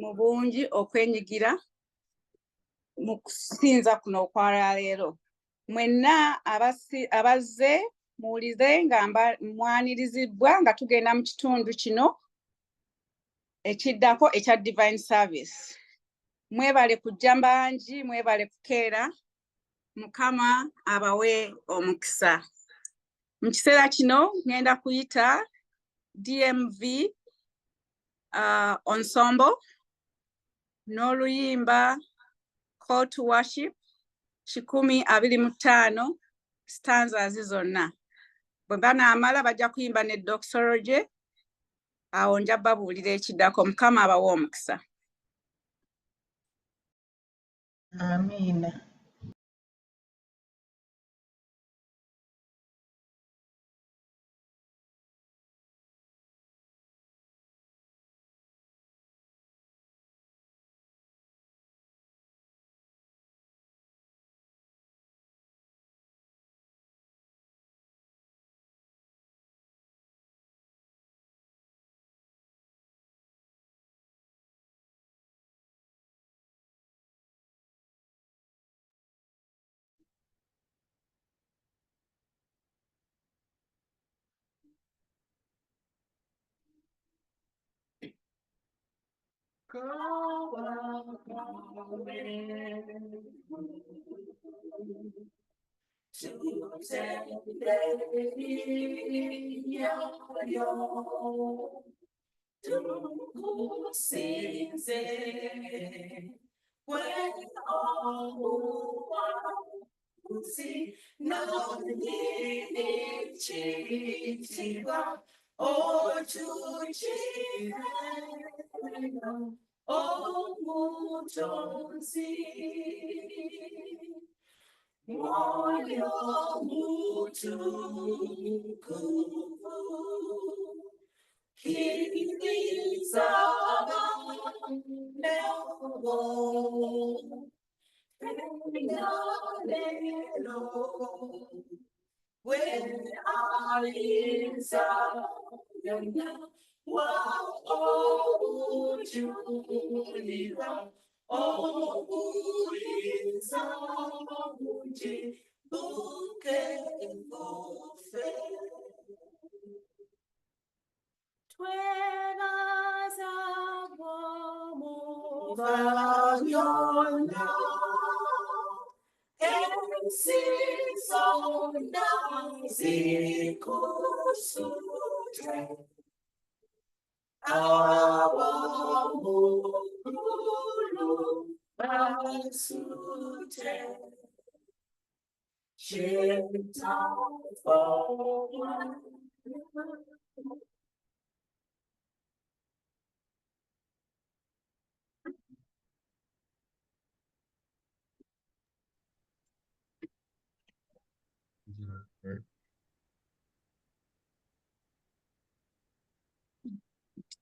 mu bungi okwenyigira mu kusinza kuno okwalwaleero. Mwenna abazze muwulize nga mwanirizibbwa nga tugenda mu kitundu kino ekiddako ekya Divine Service. Mwebale kujja bangi, mwebale kukeera, Mukama abawe omukisa. Mu kiseera kino ngenda kuyita DMV Ensemble n'oluyimba Call to Worship 125 stanzas zonna. Bwe banaamala bajja kuyimba ne doxology, awo nja babuulira ekiddako. Mukama abawe omukisa. Amiina.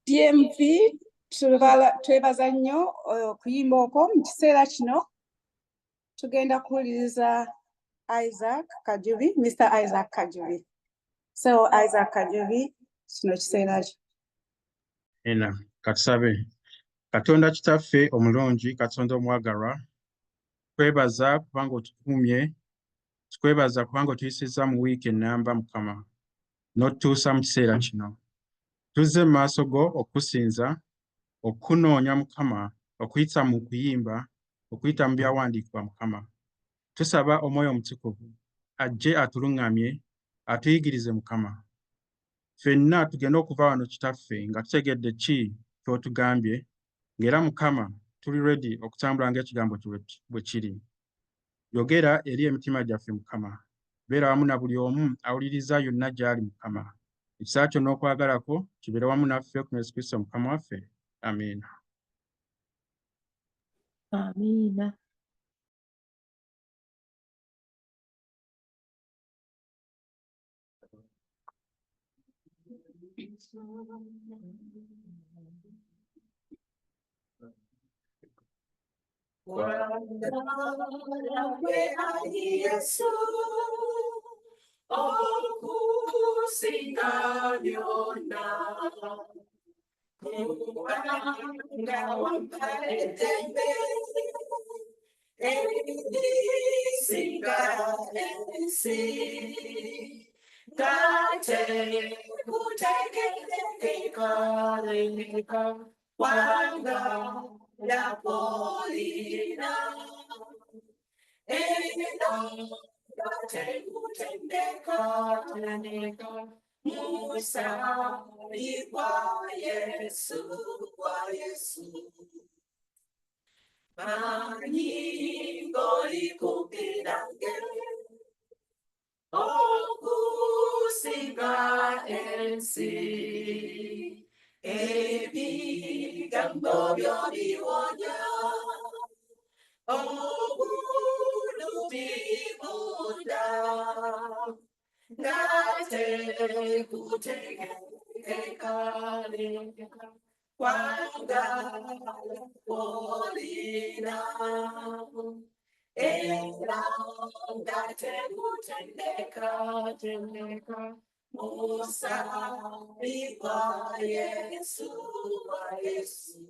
DMV twebaza nnyo okuyimba okwo. Mu kiseera kino tugenda kuwuliriza Isaac Kajubi, Mr. Isaac Kajubi. So Isaac Kajubi, kino kiseera kyo. Ena katusabe. Katonda kitaffe omulungi, Katonda omwagalwa, twebaza kubanga otukuumye, tukwebaza kubanga otuyisizza mu wiiki ennamba Mukama, n'otutuusa mu kiseera kino. Tuzze mu maaso go okusinza, okunoonya Mukama, okuyita mu kuyimba, okuyita mu byawandiikibwa Mukama. Tusaba Omwoyo Omutukuvu ajje atuluŋŋamye, atuyigirize Mukama. Ffenna tugende okuva wano Kitaffe nga tutegedde ki ky'otugambye, ng'era Mukama tuli ready okutambula ng'ekigambo kyo bwe kiri. Yogera eri emitima gyaffe Mukama. Beera wamu na buli omu awuliriza yonna gy'ali Mukama. Ekisa kyo n'okwagala kwo kibeere wamu naffe ku Yesu Kristo Mukama waffe. Amiina. Amiina. Kubanga wampa eddembe erisinga ensi. Ngate kutegerekeka kwagala kw'olina. Era ngate kutendeka musaayi gwa Yesu, gwa Yesu. Manyi ng'oli kumpi nange okusinga ensi. Ebigambo byo biwonya obulumi bunda. Ngate kutegerekeka kwagala kw'olina. Era ngate kutendeka musaayi gwa Yesu, gwa Yesu.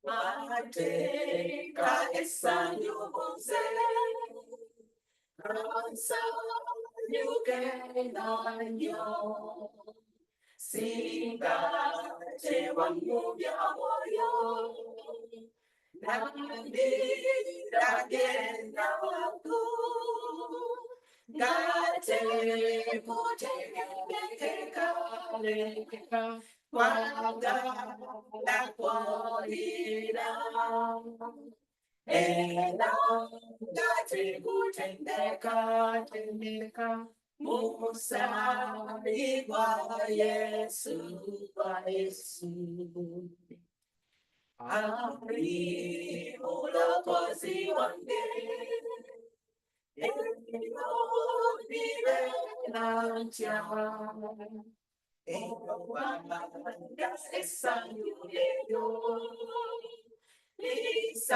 Wateeka essanyu mu nze, kansanyuke nnyo. Singa tewaŋŋumya mwoyo, nandiraga ennaku. Ngate kutegerekeka kwagala kw'olina. Era ngate kutendeka musaayi gwa Yesu, gwa Yesu. Ali mulokozi wange, eyo ndibeera ntya. Kubanga essanyu eryo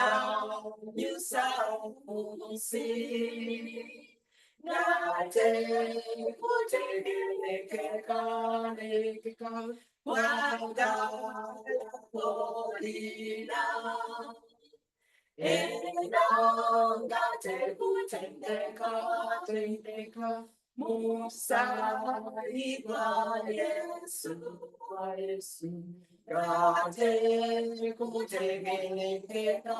lisanyusa nsi. Ngate kutegerekeka kwagala kw'olina. Era ngate kutendeka musaayi gwa Yesu, gwa Yesu. Ngate kutegerekeka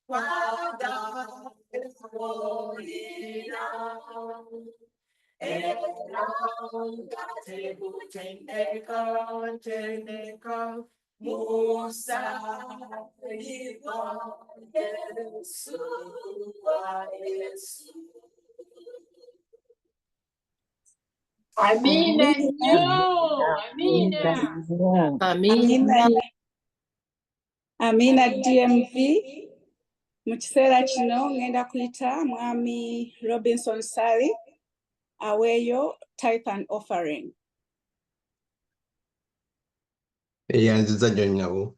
kwagala kw'olina. Era ngate kutendeka musaayi gwa Yesu, gwa Yesu. Amiina nnyo, amiina. Amiina. Amiina DMV. Mu kiseera kino ngenda kuyita Mwami Robinson Sally aweeyo tithe and offering. Eyanziza nnyo nnyabo.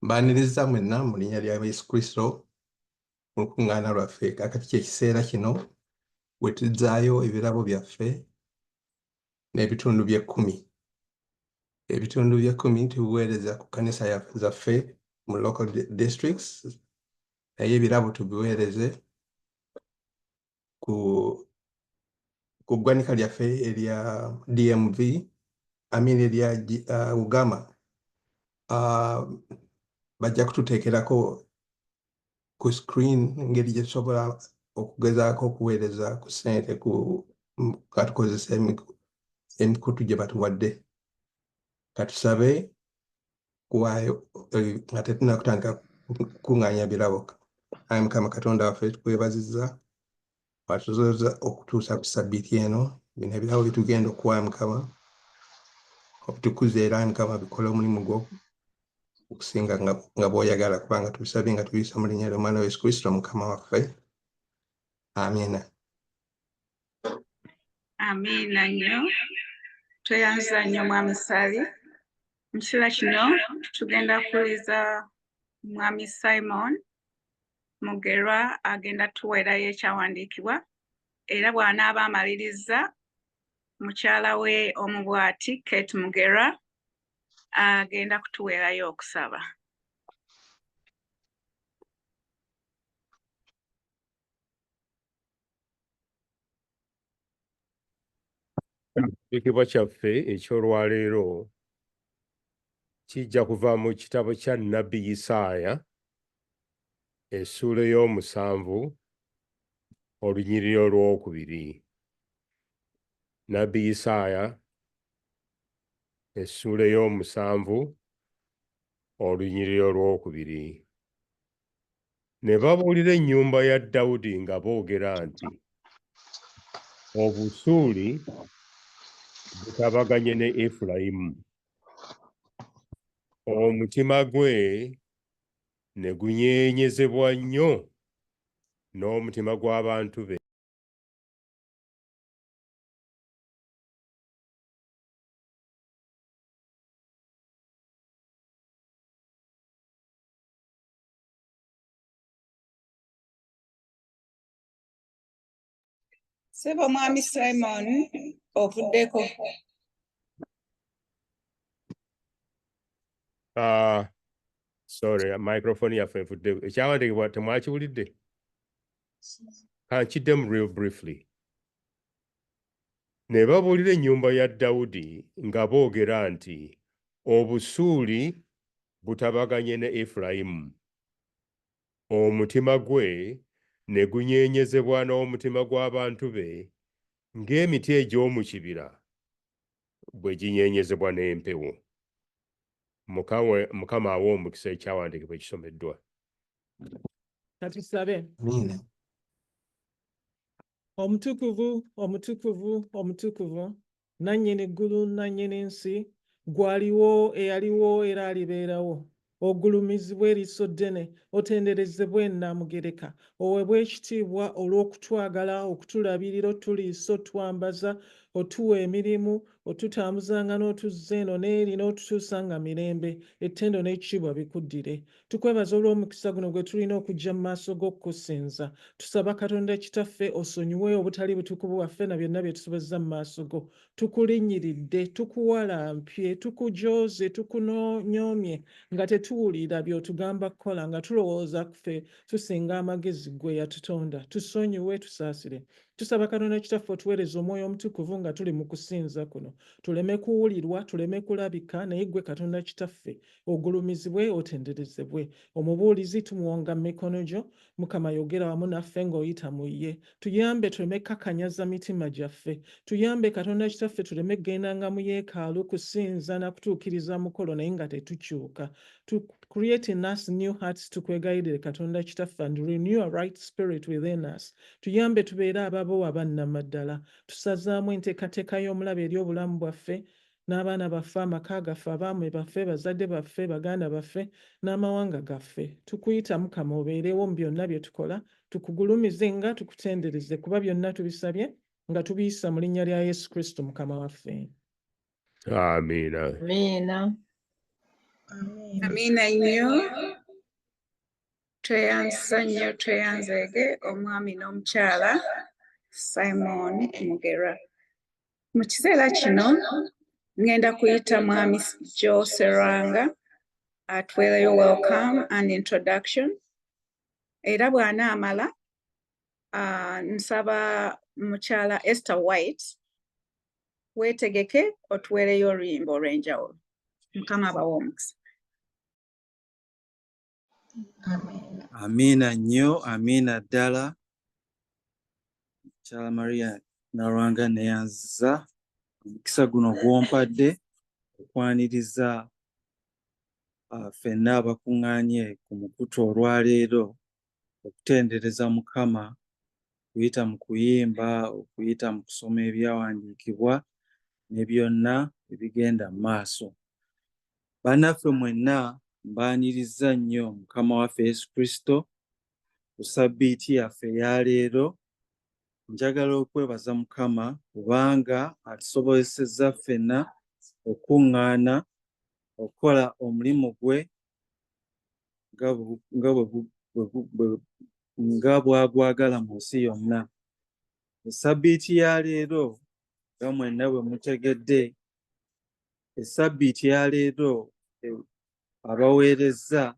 Mbaaniriza mwenna mu linnya lya Yesu Kristo mu lukuŋŋaana lwaffe. Kaakati kye kiseera kino we tuzzaayo ebirabo byaffe n'ebitundu by'ekkumi. Ebitundu by'ekkumi tubiweereza ku kkanisa zaffe mu local districts, naye ebirabo tubiweereze ku ggwanika lyaffe erya DMV, I mean erya Ugama. Bajja kututeekerako ku screen engeri gye tusobola okugezaako okuweereza ku ssente ku nga tukozesa emikutu gye batuwadde. Katusabe kuwaayo nga tetunnaba kutandika kukuŋŋaanya birabo. Ayi Mukama Katonda waffe, tukwebazizza watuzoza okutuusa ku ssabbiiti eno. Bino ebirabo bye tugenda okuwa, Mukama, obitukuze era Mukama bikole omulimu gwo okusinga nga bw'oyagala, kubanga tubisabye nga tubiyisa mu linnya ly'Omwana wa Yesu Kristo Mukama waffe. Amiina. Amiina nnyo. Tweyanziza nnyo Mwami Sally. Mu kiseera kino tugenda kuwuliriza Mwami Simon Mugerwa agenda tuweerayo ekyawandiikibwa, era bw'anaaba amalirizza Mukyala we omu bw'ati Kate Mugera agenda kutuweerayo okusaba. Ekibwa kyaffe eky'olwaleero kijja kuva mu kitabo kya nnabbi Isaaya essuula ey'omusanvu olunyiriri olwokubiri. Nnabbi Isaaya essuula ey'omusanvu olunyiriri olwokubiri. Ne babuulira ennyumba ya Dawudi nga boogera nti Obusuuli butabaganye ne Efulayimu, omutima gwe ne gunyeenyezebwa nnyo n'omutima gw'abantu be. Ssebo Mwami Simon ovuddeko. Ah, sorry, microphone yaffe evudde. Ekyawandiikibwa temwakiwulidde? Kankiddemu real briefly. Ne babuulira ennyumba ya Dawudi nga boogera nti Obusuuli butabaganye ne Efulayimu, omutima gwe ne gunyeenyezebwa n'omutima gw'abantu be ng'emiti egy'omu kibira bwe ginyeenyezebwa n'empewo. Mukama awe omukisa ekyawandiikibwa ekisomeddwa. Katusabe. Amiina. Omutukuvu, omutukuvu, omutukuvu, nannyini ggulu nannyini nsi, gw'aliwo eyaliwo era alibeerawo. Ogulumizibwe eriiso ddene, otenderezebwe Nnaamugereka, oweebwe ekitiibwa olw'okutwagala, okutulabirira, otuliisa, otwambaza, otuwa emirimu, otutambuzanga n'otuzza eno n'eri n'otutuusa nga mirembe. Ettendo n'ekitiibwa bikuddire. Tukwebaza olw'omukisa guno gwe tulina okujja mu maaso go okukusinza. Tusaba Katonda Kitaffe osonyiwe obutali butukuvu bwaffe na byonna bye tusobezza mu maaso go. Tukulinnyiridde, tukuwalampye, tukujooze, tukunyoomye nga tetuwulira by'otugamba kukola, nga tulowooza ffe tusinga amagezi ggwe eyatutonda. Tusonyiwe, tusaasire. Tusaba Katonda Kitaffe otuweereze Omwoyo Omutukuvu nga tuli mu kusinza kuno. Tuleme kuwulirwa, tuleme kulabika, naye ggwe Katonda Kitaffe ogulumizibwe, otenderezebwe. Omubuulizi tumuwonga mu mikono gyo. Mukama yogera wamu naffe ng'oyita mu ye. Tuyambe tuleme kukakanyaza mitima gyaffe. Tuyambe Katonda Kitaffe tuleme kugendanga mu yeekaalu kusinza na kutuukiriza mukolo naye nga tetukyuka. To create in us new hearts, tukwegayirire Katonda Kitaffe, and renew a right spirit within us. Tuyambe tubeere ababo abannamaddala. Tusazaamu enteekateeka y'omulabe eri obulamu bwaffe n'abaana baffe, amaka gaffe, abaami baffe, bazadde baffe, baganda baffe n'amawanga gaffe. Tukuyita Mukama obeerewo mu byonna bye tukola, tukugulumize nga tukutendereze, kuba byonna tubisabye nga tubiyisa mu linnya lya Yesu Kristo Mukama waffe. Amiina. Amiina. Amiina nnyo. Tweyanza nnyo, tweyanzeege omwami n'omukyala Simon Mugera. Mu kiseera kino ngenda kuyita Mwami Joe Serwanga atuweereyo welcome and introduction. Era bw'anaamala nsaba mukyala Esther White weetegeke otuweereyo oluyimba olw'enjawulo. Mukama abawe omukisa. Amiina nnyo, amiina ddala. Mukyala Maria Nalwanga, neyanziza omukisa guno gw'ompadde okwaniriza ffenna abakuŋŋaanye ku mukutu olwaleero okutendereza Mukama okuyita mu kuyimba, okuyita mu kusoma ebyawandiikibwa ne byonna ebigenda mu maaso. Bannaffe mwenna mbaaniriza nnyo Mukama waffe Yesu Kristo ku ssabbiiti yaffe eya leero. Njagala okwebaza Mukama kubanga atusobozesezza ffenna okuŋŋaana okukola omulimu gwe nga bw'agwagala mu nsi yonna. Essabbiiti ya leero Nga mwenna bwe mutegedde, essabbiiti ya leero abaweereza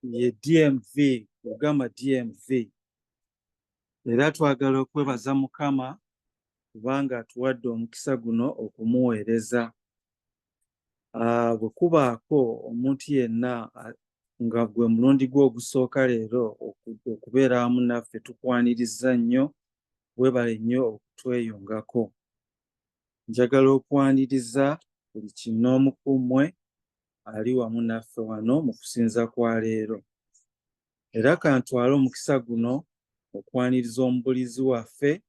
ye DMV, Bugama DMV. Era twagala okwebaza Mukama kubanga atuwadde omukisa guno okumuweereza. Bwe kubaako omuntu yenna nga gwe mulundi gwe ogusooka leero okubeera wamu naffe, tukwaniriza nnyo, weebale nnyo okutweyungako. Njagala okwaniriza buli kinnoomu ku mmwe ali wamu naffe wano mu kusinza kwa leero. Era kantwale omukisa guno okwaniriza omubulizi waffe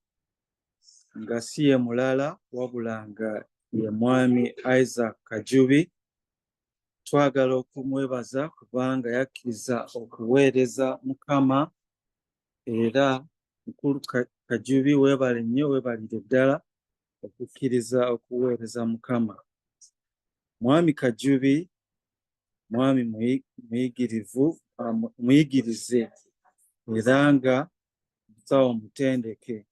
nga si ye mulala wabula nga ye Mwami Isaac Kajubi. Twagala okumwebaza kubanga yakkiriza okuweereza Mukama. Era Mukulu Kajubi, weebale nnyo, weebalire ddala okukkiriza okuweereza Mukama. Mwami Kajubi mwami muyigirivu, muyigirize era nga musawo mutendeke,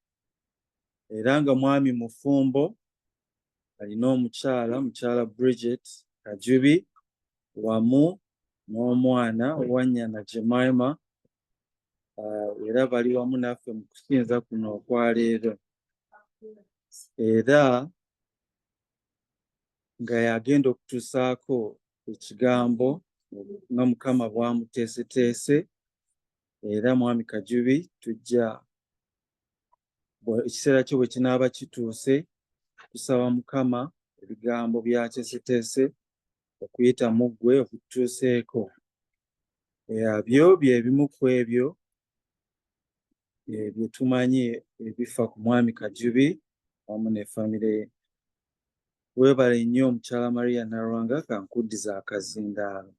era nga mwami mufumbo, alina omukyala, mukyala Bridget Kajubi, wamu n'omwana Wanyana Jemima, era bali wamu naffe mu kusinza kuno okwaleero. Era nga yagenda okutuusaako ekigambo nga Mukama bw'amuteeseteese. Era Mwami Kajubi, tujja ekiseera kyo bwe kinaaba kituuse, tusaba Mukama ebigambo by'ateeseteese okuyita mu ggwe okutuuseeko. Byo bye bimu ku ebyo bye tumanyi ebifa ku Mwami Kajubi wamu ne famire ye. Weebale nnyo, Omukyala Maria Nalwanga, kankuddiza akazindaalo.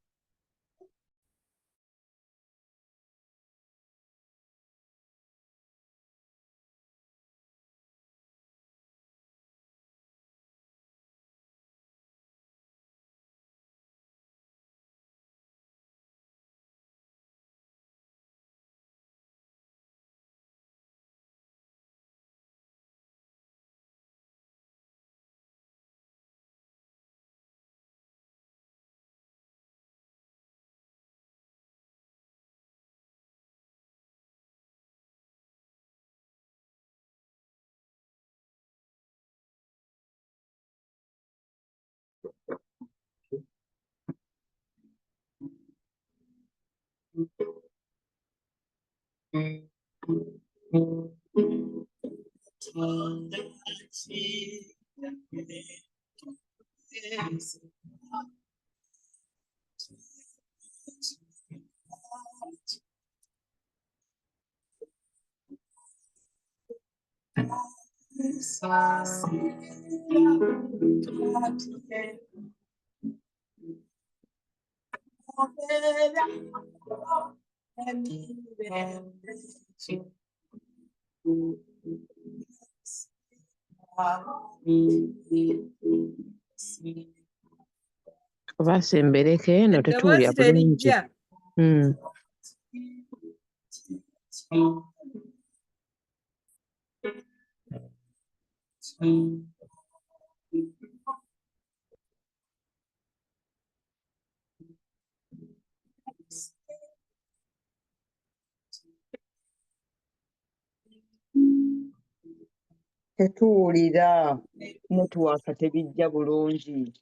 Oba sembereko eno, tetuwulira Eddoboozi bulungi. terijja. Tetuwulira, netiwaaka tebijja bulungi.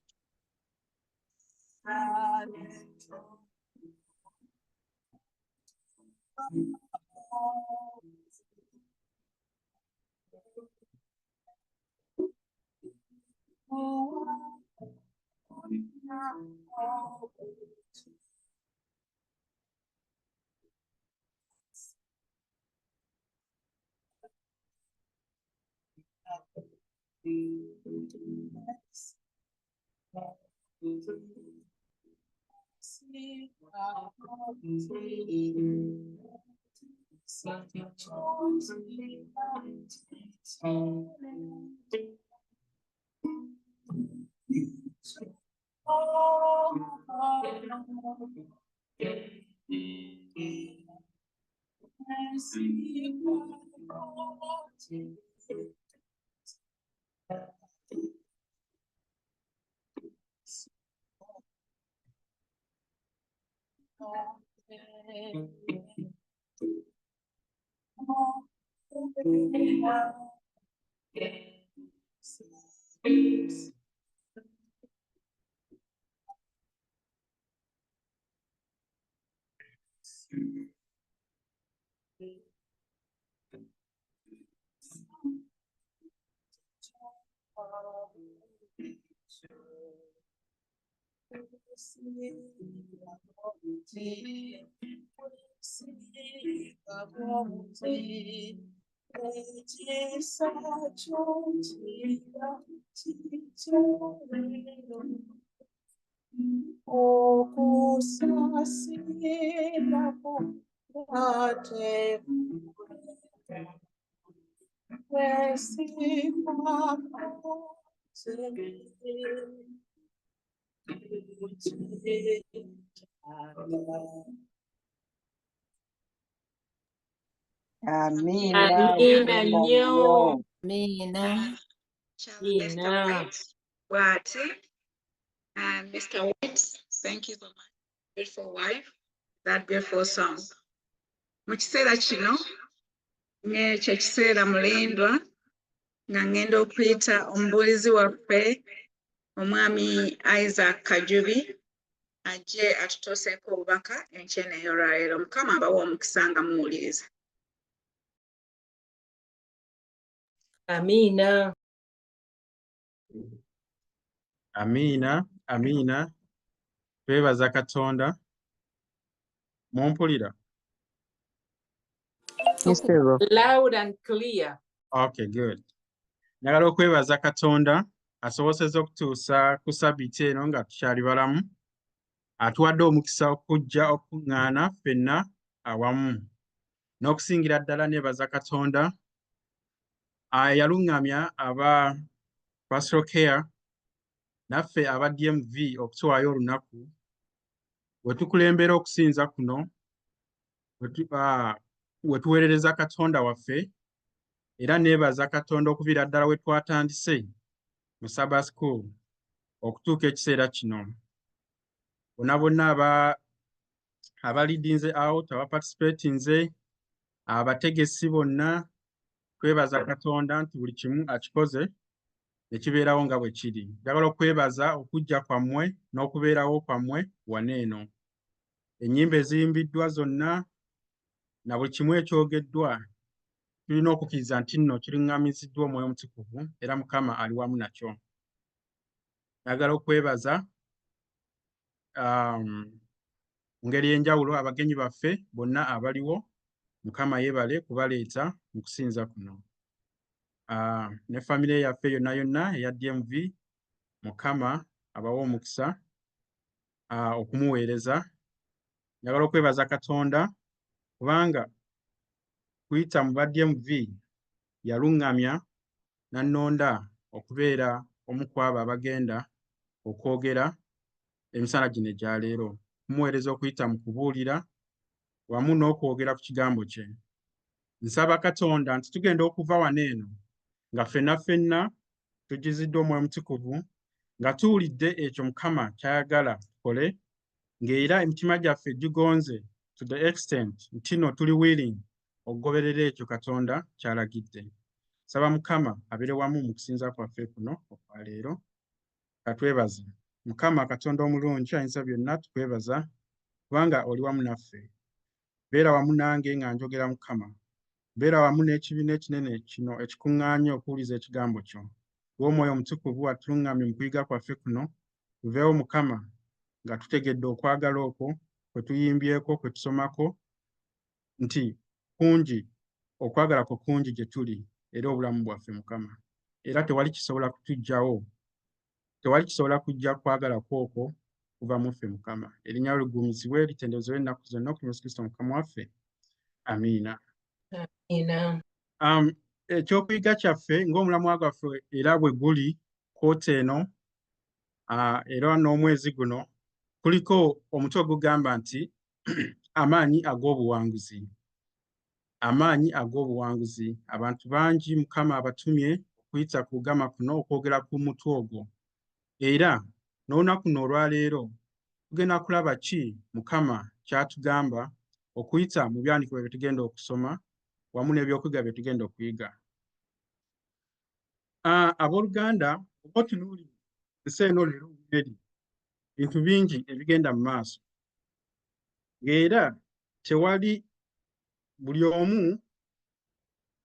Amiina Amiina wulira nnyo. nnyo. Amina. Charles Esther Amiina. White bw'ati. And Mr. White, thank you so much. Beautiful wife, that beautiful song. Mu kiseera kino, ng'ekyo ekiseera mulindwa, nga ngenda okuyita omubuulizi waffe, omwami Isaac Kajubi, ajje atutuuseeko obubaka enkyene ey'olwaleero. Mukama abawe omukisa nga muwuliriza. Amiina. Amiina, amiina. Twebaza Katonda. Mumpulira? Yes, sir. Loud and clear. Okay, good. Njagala okwebaza Katonda asobosezza okutuusa ku sabbiiti eno nga tukyali balamu. Atuwadde omukisa okujja okukuŋŋaana ffenna awamu. N'okusingira ddala neebaza Katonda yaluŋŋamya aba Pastoral Care naffe aba DMV okutuwaayo olunaku we tukulembera okusinza kuno we tuweerereza Katonda waffe. Era neebaza Katonda okuviira ddala we twatandise mu Sabbath School okutuuka ekiseera kino. Bonna bonna abaleadinze out, abaparticipatinze, abategesi bonna, twebaza Katonda nti buli kimu akikoze ne kibeerawo nga bwe kiri. Njagala okwebaza okujja kwammwe n'okubeerawo kwammwe wano eno. Ennyimba eziyimbiddwa zonna na buli kimu ekyogeddwa tulina okukkiriza nti nno kiruŋŋamiziddwa Omwoyo Omutukuvu era Mukama ali wamu nakyo. Njagala okwebaza mu ngeri ey'enjawulo abagenyi baffe bonna abaliwo. Mukama yeebale kubaleeta mu kusinza kuno. Ne famire yaffe yonna yonna eya DMV, Mukama abawe omukisa okumuweereza. Njagala okwebaza Katonda kubanga kuyita mu ba DMV yaluŋŋamya n'annonda okubeera omu ku abo abagenda okwogera emisana gino egya leero. Kumuweereza okuyita mu kubuulira wamu n'okwogera ku kigambo kye. Nsaba Katonda nti tugenda okuva wano eno nga ffenna ffenna tujiziddwa Omwoyo Omutukuvu, nga tuwulidde ekyo Mukama ky'ayagala tukole, ng'era emitima gyaffe gigonze to the extent nti nno tuli willing okugoberera ekyo Katonda ky'alagidde. Nsaba Mukama abeere wamu mu kusinza kwaffe kuno okwa leero. Katwebaze. Mukama Katonda omulungi ayinza byonna, tukwebaza kubanga oli wamu naffe. Beera wamu nange nga njogera Mukama. Beera wamu n'ekibiina ekinene kino ekikuŋŋaanye okuwuliza ekigambo kyo. W'Omwoyo Omutukuvu atuluŋŋamye mu kuyiga kwaffe kuno, tuveewo Mukama nga tutegedde okwagala okwo kwe tuyimbyeko, kwe tusomako nti kungi, okwagala kwo kungi gye tuli era obulamu bwaffe Mukama. Era tewali kisobola kutuggyawo, tewali kisobola kujja kwagala kwo okwo kuva mu ffe Mukama. Erinnya lyo ligulumizibwe, litenderezebwe ennaku zonna okuli Yesu Kristo Mukama waffe. Amiina. Amiina. Ekyokuyiga kyaffe ng'omulamwa gwaffe era bwe guli quarter eno era n'omwezi guno kuliko omutwe ogugamba nti amaanyi ag'obuwanguzi. Amaanyi ag'obuwanguzi. Abantu bangi Mukama abatumye okuyita ku lugama kuno okwogera ku mutwe ogwo. Era n'olunaku luno olwaleero tugenda kulaba ki Mukama ky'atugamba okuyita mu byandiikibwa bye tugenda okusoma wamu n'ebyokuyiga bye tugenda okuyiga. Abooluganda, oba otunuulira ensi eno leero eri bintu bingi ebigenda mu maaso, ng'era tewali buli omu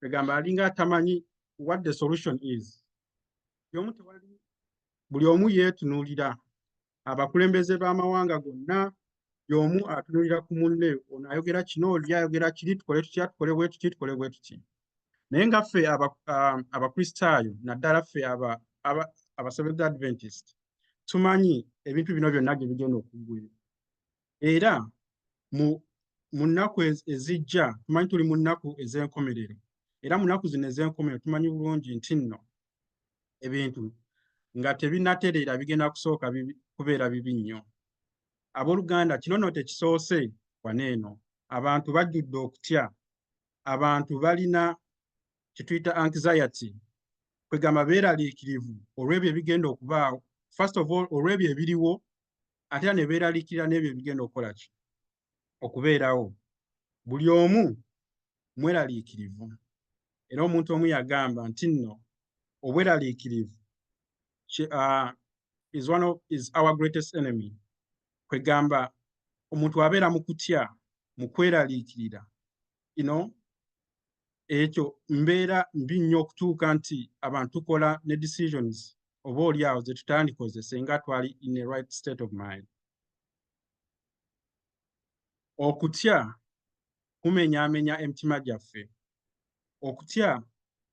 egamba alinga atamanyi what the solution is. Buli omu tewali, buli omu yeetunuulira. Abakulembeze b'amawanga gonna, buli omu atunuulira ku munne, ono ayogera kino, oli ayogera kiri, tukole tutya, tukole bwe tuti, tukole bwe tuti. Naye nga ffe Abakristaayo, naddala ffe aba Seventh Adventist, tumanyi ebintu bino byonna gye bigenda okuggwera. Era mu nnaku ezijja, tumanyi tuli mu nnaku ez'enkomerero. Era mu nnaku zino ez'enkomerero tumanyi bulungi nti nno ebintu nga tebinnatereera bigenda kusooka kubeera bibi nnyo. Abooluganda, kino nno tekisoose wano eno. Abantu bajjudde okutya. Abantu balina kye tuyita anxiety, kwegamba beeraliikirivu olw'ebyo ebigenda okubaawo. First of all, olw'ebyo ebiriwo, ate era ne beeraliikirira n'ebyo ebigenda okukola ki? Okubeerawo. Buli omu mweraliikirivu. Era omuntu omu yagamba nti nno obweraliikirivu is one of is our greatest enemy. Kwegamba omuntu abeera mu kutya, mu kweraliikirira, ekyo mbeera mbi nnyo okutuuka nti abantu tukola ne decisions oba oli awo ze tutandikoze singa twali in a right state of mind. Okutya kumenyaamenya emitima gyaffe. Okutya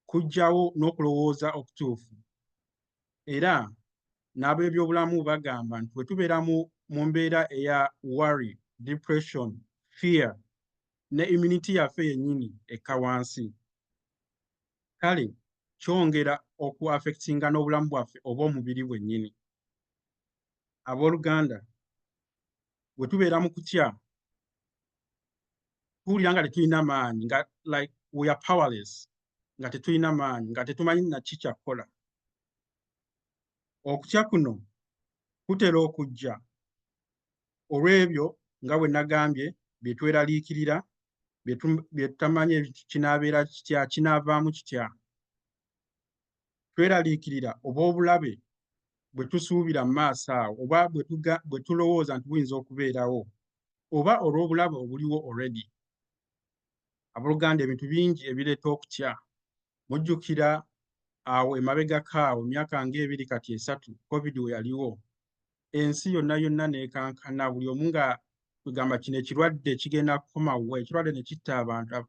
kuggyawo n'okulowooza okutuufu. Era n'ab'ebyobulamu bagamba nti bwe tubeera mu mbeera eya worry, depression, fear, ne immunity yaffe yennyini ekka wansi. Kale kyongera oku affectinga n'obulamu bwaffe oba omubiri bwennyini. Abooluganda, bwe tubeera mu kutya, tuwulira nga tetulina maanyi, nga like we are powerless, nga tetulina maanyi, nga tetumanyi na ki kya kukola. Okutya kuno kutera okujja olw'ebyo nga bwe nagambye bye tweraliikirira, bye tutamanyi kinaabeera kitya, kinaavaamu kitya. Tweraliikirira oba obulabe bwe tusuubira mu maaso awo, oba bwe tulowooza nti buyinza okubeerawo, oba olw'obulabe obuliwo already. Abooluganda, ebintu bingi ebireeta okutya. Mujjukira awo emabegako awo emyaka ng'ebiri kati esatu, COVID we yaliwo, ensi yonna yonna n'ekankana, buli omu nga kugamba kino ekirwadde kigenda kukoma wa, ekirwadde ne kitta abantu.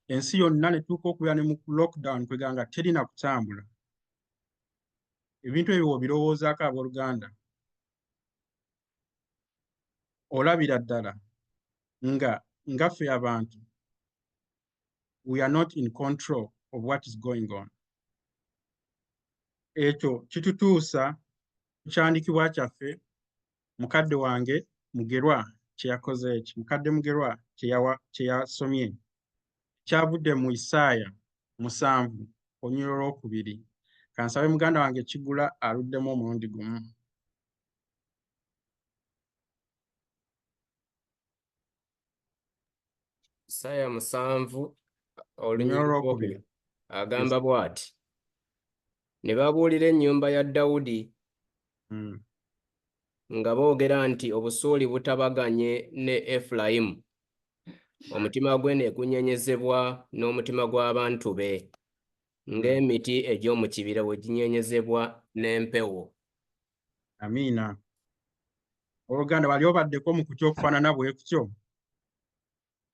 Ensi yonna ne tuuka okubeera ne mu lockdown, kwegamba nga teri na kutambula. Ebintu ebyo bw'obirowoozaako, abooluganda, olabira ddala nga ngaffe abantu we are not in control of what is going on. Ekyo kitutuusa ku kyandikibwa kyaffe mukadde wange Mugerwa kye yakoze eki, mukadde Mugerwa kye yasomye, kyavudde mu Isaaya 7 olunyiriri olwokubiri. Kansabe muganda wange Kigula aluddemu omulundi gumu. Isaaya 7 olunyiriri olunyiriri olwokubiri. olwokubiri agamba bw'ati: ne babuulira ennyumba ya Dawudi nga boogera nti Obusuuli butabaganye ne Efulayimu, omutima gwe ne gunyeenyezebwa n'omutima gw'abantu be, ng'emiti egy'omu kibira bwe ginyeenyezebwa n'empewo. Amiina. Oluganda, wali obaddeko mu kutya okufaanana bwe kutyo,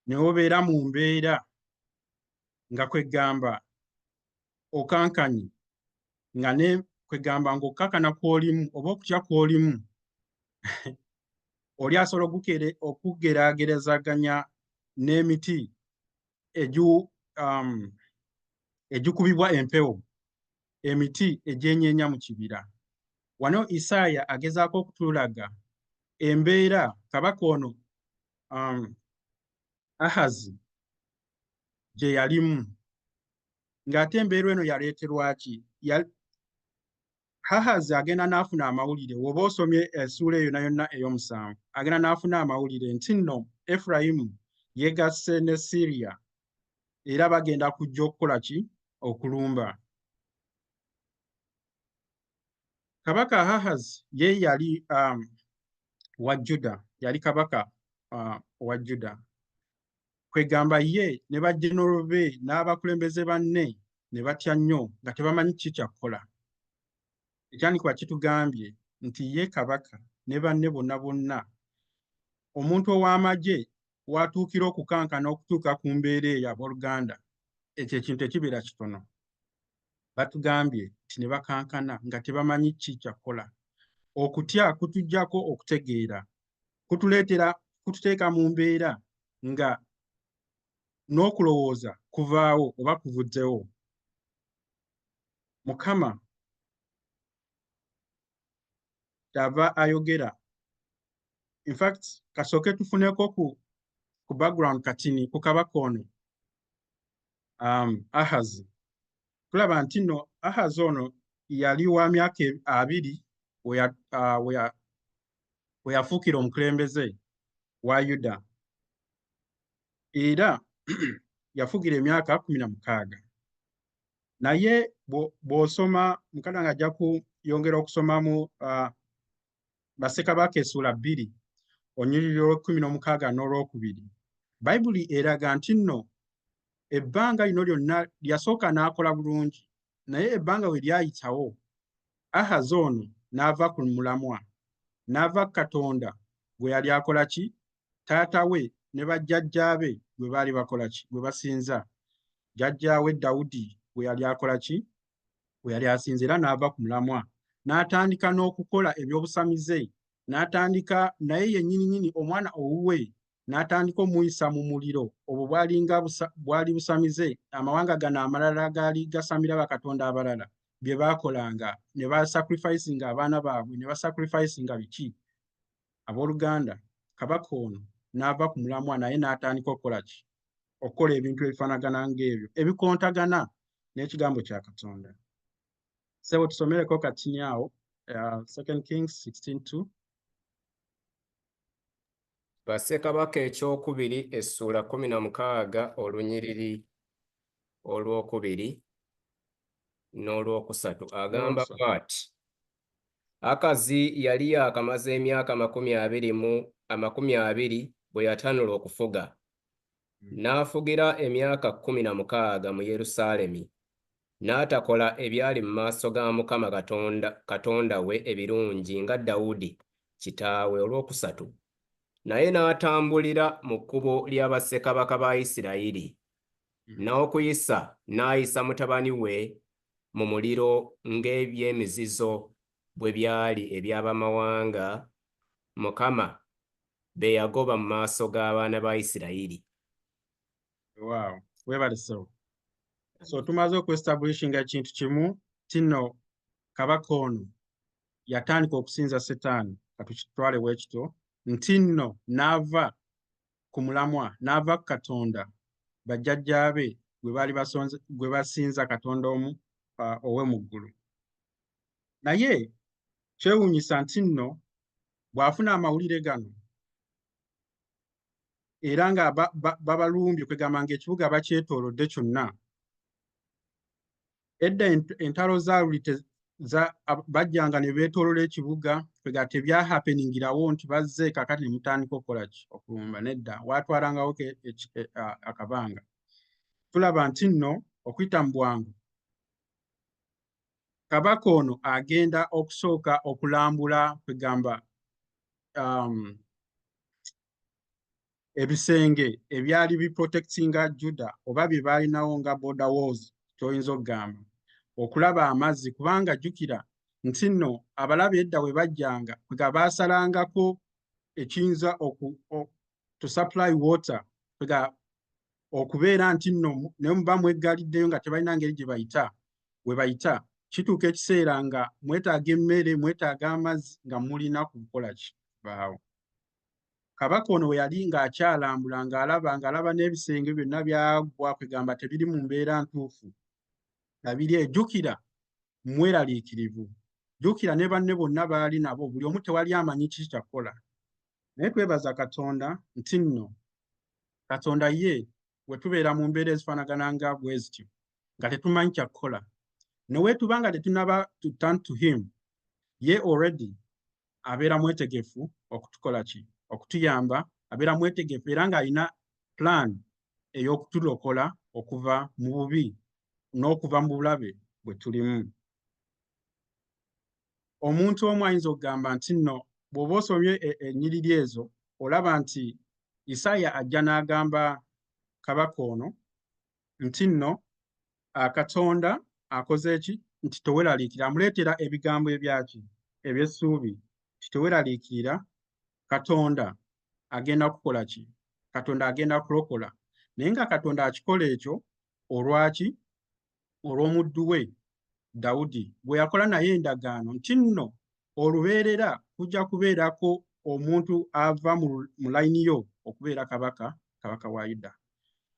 ne obeera mu mbeera nga kwegamba okankanye, nga ne kwegamba ng'okkakana kw'olimu oba okutya kw'olimu, oli asobola okugeraagerezaganya n'emiti egikubibwa empewo, emiti egyenyeenya mu kibira? Wano Isaaya agezaako okutulaga embeera kabaka ono Ahazi. gye yalimu. Ng'ate embeera eno yaleeterwa ki? Ahazi agenda n'afuna amawulire, bw'oba osomye essuula eyo yonna yonna ey'omusanvu, agenda n'afuna amawulire nti nno Efurayimu yeegasse ne Syria era bagenda kujja okukola ki? Okulumba. Kabaka Ahazi ye yali wa Juda, yali kabaka wa Juda. Kwegamba ye ne bajenero be n'abakulembeze banne ne batya nnyo nga tebamanyi ki kya kukola. Ekyawandiikibwa kitugambye nti ye kabaka ne banne bonna bonna, omuntu ow'amagye w'atuukira okukankana okutuuka ku mbeera eyo, abooluganda, ekyo ekintu ekibeera kitono. Batugambye nti ne bakankana nga tebamanyi ki kya kukola. Okutya kutuggyako okutegeera, kutuleetera kututeeka mu mbeera nga n'okulowooza kuvaawo oba kuvuddewo. Mukama kyava ayogera. In fact, kasooke tufuneko ku background katini ku kabaka ono Ahazi. Tulaba nti nno Ahazi ono yali wa myaka 20 we yafuukira omukulembeze wa Yuda, era yafugira emyaka 16. Naye bw'osoma mukama nga ajja kuyongera okusoma mu Bassekabaka essuula 2 olunyiriri olw'ekkumi n'omukaaga n'olwokubiri, Bayibuli eraga nti nno ebbanga lino lyonna yasooka n'akola bulungi, naye ebbanga we lyayitawo Ahazi ono n'ava ku mulamwa, n'ava ku Katonda gwe yali akola ki, taata we ne bajjajjaabe gwe baali bakola ki, gwe basinza, jjajjaawe Dawudi gwe yali akola ki, gwe yali asinza, era n'ava ku mulamwa n'atandika n'okukola eby'obusamize, n'atandika naye yennyini omwana owuwe n'atandika omuyisa mu muliro. Obwo bwalinga bwali busamize. Amawanga gano amalala gaali gasamira bakatonda abalala bye baakolanga, ne basacrificinga abaana baabwe, ne basacrificinga biki. Abooluganda, kabaka ono n'ava ku mulamwa naye n'atandika okukola ki? Okukola ebintu ebifaanagana ng'ebyo ebikontagana n'ekigambo kya Katonda. Ssebo tusomereko katini awo, 2 Kings 16:2. Bassekabaka ekyokubiri essuula 16 olunyiriri olwokubiri n'olwokusatu agamba Olwokusatu. bw'ati: Akazi yali yaakamaze emyaka 20 bwe yatanula okufuga, n'afugira emyaka 16 mu Yerusaalemi, n'atakola ebyali mu maaso ga Mukama Katonda we ebirungi nga Dawudi kitaawe. Olwokusatu, naye n'atambulira mu kkubo lya bassekabaka ba Isirayiri, n'okuyisa n'ayisa mutabani we mu muliro ng'eby'emizizo bwe byali eby'abamawanga Mukama be yagoba mu maaso g'abaana ba Isirayiri. Wow, weebale ssebo. So tumaze okuestablishinga ekintu kimu tino, kabaka ono yatandika okusinza Setaani, katukitwale bwe kityo, nti nno n'ava ku mulamwa, n'ava ku Katonda bajjajjaabe gwe baali basonze, gwe basinza, Katonda omu owe mu ggulu. Naye kyewuunyisa nti nno bw'afuna amawulire gano era nga babalumbye, kwegamba ng'ekibuga bakyetoolodde kyonna. Edda entalo za luli bajjanga ne beetoolola ekibuga, kwega tebyahappeningirawo nti bazze kakati ne mutandika okukola ki, okulumba. Nedda, waatwalangawo akabanga. Tulaba nti nno okuyita mu bwangu kabaka ono agenda okusooka okulambula, kwegamba ebisenge ebyali biprotectinga Juda oba bye baalinawo nga border walls, kyoyinza okugamba, okulaba amazzi, kubanga jjukira nti nno abalabe edda we bajjanga kwega baasalangako ekiyinza to supply water, kwega okubeera nti nno ne muba mweggaliddeyo nga tebalina ngeri gye bayita we bayita. Kituuka ekiseera nga mwetaaga emmere, mwetaaga amazzi, nga mulina kukola ki baawo. Kabaka ono we yali ng'akyalambula ng'alaba ng'alaba n'ebisenge byonna byagwa, kwegamba tebiri mu mbeera ntuufu nga biri ejjukira mweraliikirivu, jjukira ne banne bonna baali nabo, buli omu tewali amanyi kiki kyakukola. Naye twebaza Katonda nti nno Katonda ye we tubeera mu mbeera ezifaanagana nga bwe zityo nga tetumanyi kyakukola, ne weetuba nga tetunaba to turn to him, ye already abeera mwetegefu okutukola ki, okutuyamba, abeera mwetegefu era ng'alina plan ey'okutulokola okuva mu bubi n'okuva mu bulabe bwe tulimu. Omuntu omu ayinza okugamba nti nno bw'oba osomye ennyiriri ezo olaba nti Isaaya ajja n'agamba kabaka ono nti nno Katonda akoze ki, nti teweeraliikirira, amuleetera ebigambo ebyaki, eby'essuubi, nti teweeraliikirira, Katonda agenda kukola ki, Katonda agenda kulokola. Naye nga Katonda akikola ekyo olwaki, olw'omuddu we Dawudi gwe yakola naye endagaano nti nno olubeerera kujja kubeerako omuntu ava mu layini yo okubeera kabaka, kabaka wa Yuda.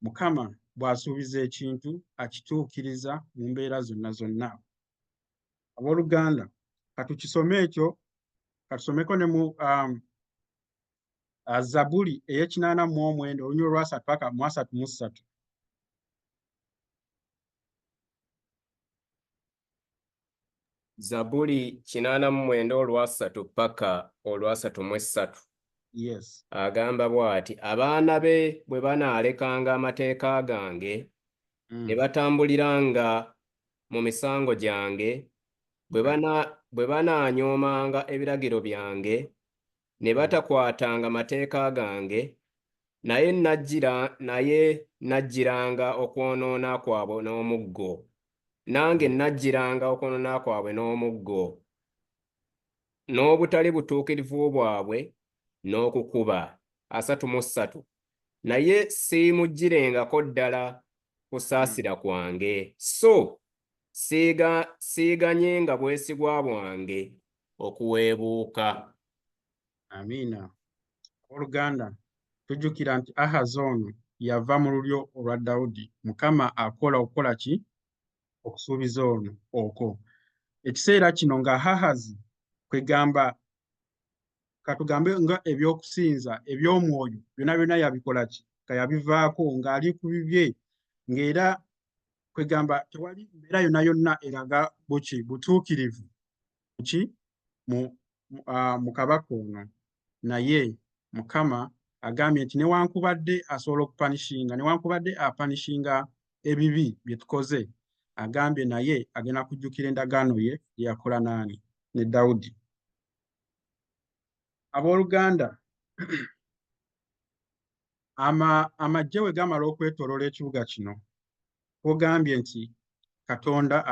Mukama bw'asuubiza ekintu akituukiriza mu mbeera zonna zonna. Abooluganda, katukisome ekyo, katusomeko ne mu Zabuli ey'ekinaana mu omwenda olunyiriri olwasatu paka mu asatu mu ssatu. Zabuli 89 olwasatu paka olwasatu mu essatu. Yes. Agamba bw'ati, abaana be bwe banaalekanga amateeka gange, ne batambuliranga mu misango gyange, bwe banaanyoomanga ebiragiro byange, ne batakwatanga mateeka gange, naye najjiranga okwonoona kwabwe n'omuggo. Nange najjiranga okwonoona kwabwe n'omuggo, n'obutali butuukirivu bwabwe n'okukuba. 33. Naye siimuggyirengako ddala kusaasira kwange, so siiganyenga bwesigwa bwange okuweebuuka. Amiina. Abooluganda, tujjukira nti Ahazi ono yava mu lulyo olwa Dawudi. Mukama akola okukola ki? Okusuubiza ono okwo. Ekiseera kino nga Ahazi kwegamba katugambe nga ebyokusinza eby'omwoyo byonna byonna yabikola ki? Nga yabivaako ng'ali ku bibye, ng'era kwegamba tewali mbeera yonna yonna eraga buki butuukirivu ki mu kabaka ono. Naye Mukama agambye nti newankubadde asobola okupanishinga, newankubadde apanishinga ebibi bye tukoze, agambye naye agenda kujjukira endagaano ye gye yakola naani ne Dawudi. Abooluganda, amagye we gamala okwetooloola ekibuga kino, ogambye nti Katonda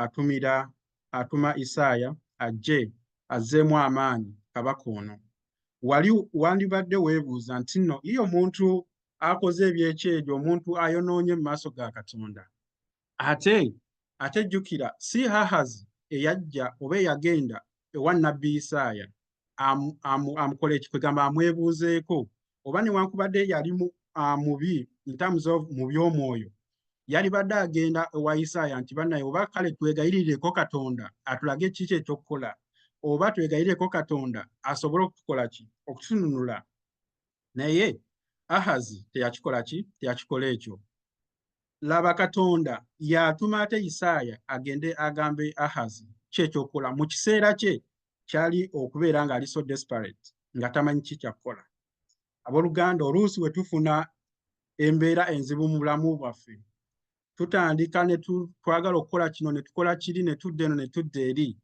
atuma Isaaya ajje azzeemu amaanyi kabaka ono. Wali wandibadde weebuuza nti nno ye omuntu akoze ebyekyejo, omuntu ayonoonye mu maaso ga Katonda. Ate jjukira si Ahazi eyajja oba eyagenda ewa nnabbi Isaaya amukola ekikwegamba amwebuuzeeko, oba newankubadde yali mubi in terms of mu by'omwoyo, yalibadde agenda ewa Isaaya nti bannaye oba kale twegayirireko Katonda atulage kiki ekyokukola, oba twegayirireko Katonda asobole okutukola ki, okutununula. Naye Ahazi teyakikola ki, teyakikola ekyo. Laba Katonda yatuma ate Isaaya agende agambe Ahazi ki ekyokukola mu kiseera kye kyali okubeera ng'ali so desperate nga tamanyi ki kyakukola. Abooluganda, oluusi we tufuna embeera enzibu mu bulamu bwaffe, tutandika ne twagala okukola kino ne tukola kiri ne tudda eno ne tudda eri,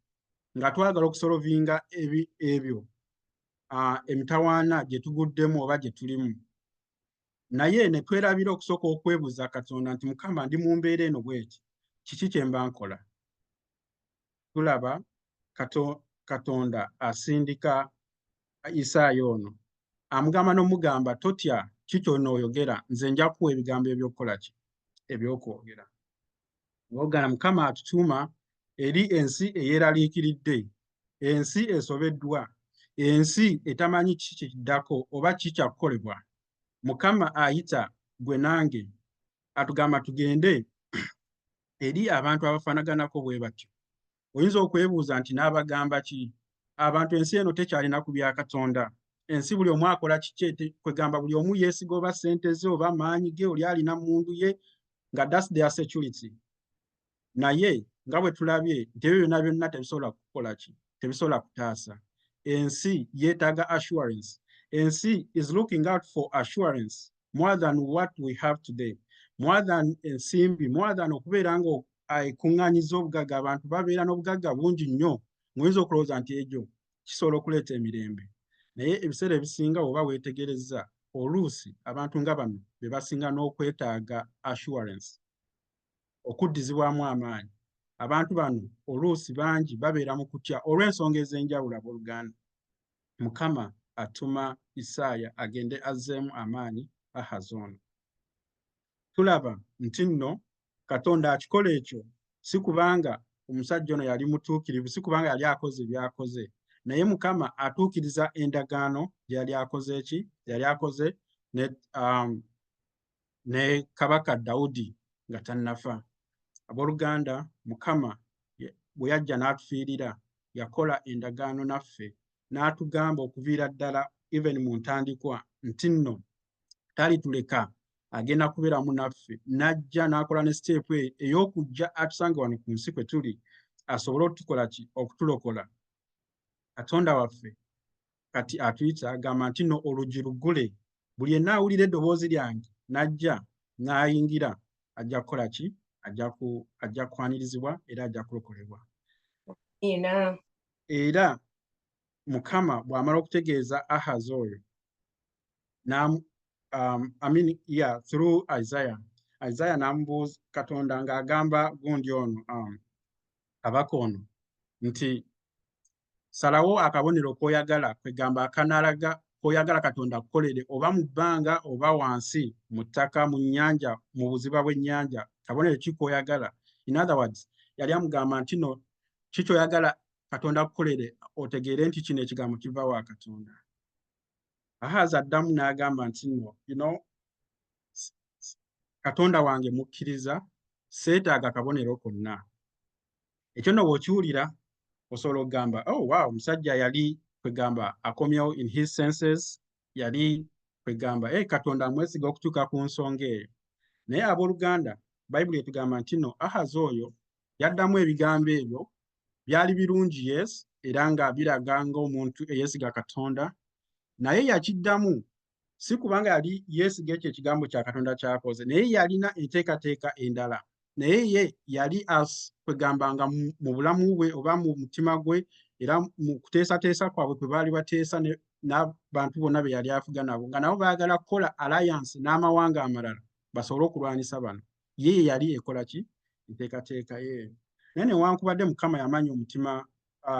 nga twagala okusolovinga ebyo emitawaana gye tuguddemu oba gye tulimu. Naye ne twerabira okusooka okwebuuza Katonda nti Mukama ndi mu mbeera eno bw'eti, kiki kye mba nkola? Tulaba Katonda asindika Isaaya ono, amugamba n'omugamba totya ki ky'onooyogera, nze nja kukuwa ebigambo eby'okukola ki, ebyokwogera. Ogana Mukama atutuuma eri ensi eyeeraliikiridde, ensi esobeddwa, Ensi etamanyi kiki kiddako oba ki kyakukolebwa, Mukama ayita gwe nange, atugamba tugende eri abantu abafaanaganako bwe batyo. Oyinza okwebuuza nti n'abagamba ki? Abantu ensi eno tekyalina ku bya Katonda. Ensi buli omu akola kiki, kwegamba buli omu yeesiga oba ssente ze oba maanyi ge, oli alina mmundu ye, nga that's their security. Naye nga bwe tulabye nti ebyo byonna byonna tebisobola kukola ki, tebisobola kutaasa. Ensi yeetaaga assurance. Ensi is looking out for assurance more than what we have today, more than ensimbi, more than okubeera nga ekuŋŋaanyiza obugagga. Abantu babeera n'obugagga bungi nnyo, ng'oyinza okulowooza nti egyo kisobola okuleeta emirembe, naye ebiseera ebisinga oba weetegerezza, oluusi abantu nga bano be basinga n'okwetaaga assurance, okuddizibwamu amaanyi. Abantu bano oluusi bangi babeera mu kutya olw'ensonga ez'enjawulo. Abooluganda, Mukama atuma Isaaya agende azzeemu amaanyi Ahazi ono. Tulaba nti nno Katonda akikola ekyo si kubanga omusajja ono yali mutuukirivu, si kubanga yali akoze by'akoze, naye Mukama atuukiriza endagaano gye yali akoze ki, yali akoze ne Kabaka Dawudi nga tannafa. Abooluganda, Mukama bwe yajja n'atufiirira, yakola endagaano naffe n'atugamba okuviira ddala even mu ntandikwa nti nno talituleka, agenda kubeeramu naffe. N'ajja n'akola ne step eyo ey'okujja atusange wano ku nsi kwe tuli, asobole okutukola ki, okutulokola. Katonda waffe kati atuyita, agamba nti no oluggi luggule, buli yenna awulira eddoboozi lyange n'ajja n'ayingira ajja kukola ki, ajja kwanirizibwa era ajja kulokolebwa. Amiina. Era Mukama bw'amala okutegeeza Ahazi oyo, I mean, yeah, through Isaiah, Isaiah n'amubuuza Katonda ng'agamba gundi ono, kabaka ono, nti salawo akabonero k'oyagala, kwegamba akanalaga k'oyagala Katonda akukolere, oba mu bbanga oba wansi mu ttaka, mu nnyanja, mu buziba bw'ennyanja, kabonero ki k'oyagala? In other words, yali amugamba nti no ki ky'oyagala Katonda akukolere otegeere nti kino ekigambo kiva wa Katonda. Ahazi addamu n'agamba nti no, Katonda wange mukkiriza, seetaaga kabonero konna. Ekyo nno bw'okiwulira osobola okugamba, "Oh wow, omusajja yali kwegamba akomyewo in his senses, yali kwegamba, hey, Katonda amwesiga okutuuka ku nsonga eyo." Naye abooluganda, Bayibuli etugamba nti no Ahazi oyo yaddamu ebigambo ebyo byali birungi, yes, era nga biraga ng'omuntu eyeesiga Katonda, naye yakiddamu si kubanga yali yeesiga ekyo ekigambo kya Katonda kyakoze, naye yalina enteekateeka endala. Naye ye yali as kwegamba nga mu bulamu bwe oba mu mutima gwe era mu kuteesateesa kwabwe kwe baali bateesa n'abantu bonna be yali afuga nabo, nga nabo baagala kukola alliance n'amawanga amalala basobole okulwanisa bano. Ye ye yali ekola ki, enteekateeka ye. Naye newankubadde Mukama yamanya omutima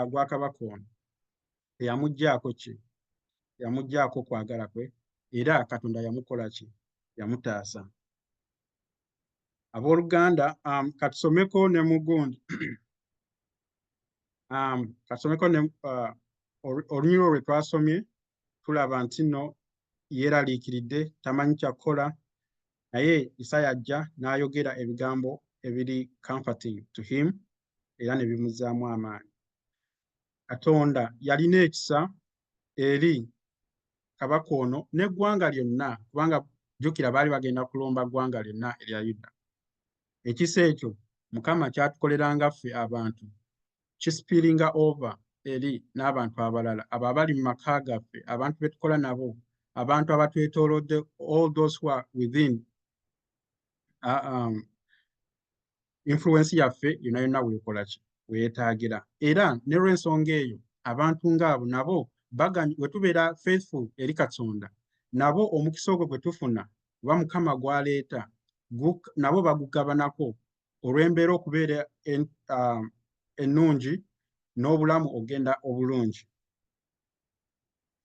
gwa kabaka ono, teyamuggyaako ki, teyamuggyaako kwagala kwe, era Katonda yamukola ki, yamutaasa. Abooluganda, katusomeko ne mugundi, katusomeko ne olunyiriri lwe twasomye. Tulaba nti nno yeeraliikiridde, tamanyi kyakukola, naye Isaaya ajja n'ayogera ebigambo ebiri comforting to him era ne bimuzzaamu amaanyi. Katonda yalina ekisa eri kabaka ono n'eggwanga lyonna, kubanga jjukira baali bagenda kulomba ggwanga lyonna erya Yuda. Ekisa ekyo Mukama kyatukoleranga ffe abantu kispillinga over eri n'abantu abalala, abo abali mu maka gaffe, abantu be tukola nabo, abantu abatwetoolodde, all those who are within influence yaffe yonna yonna weekola ki, weetaagira. Era ne lw'ensonga eyo, abantu ng'abo nabo we tubeera faithful eri Katonda, nabo omukisa ogwo gwe tufuna oba Mukama gw'aleeta nabo bagugabanako olw'embeera okubeera ennungi n'obulamu ogenda obulungi.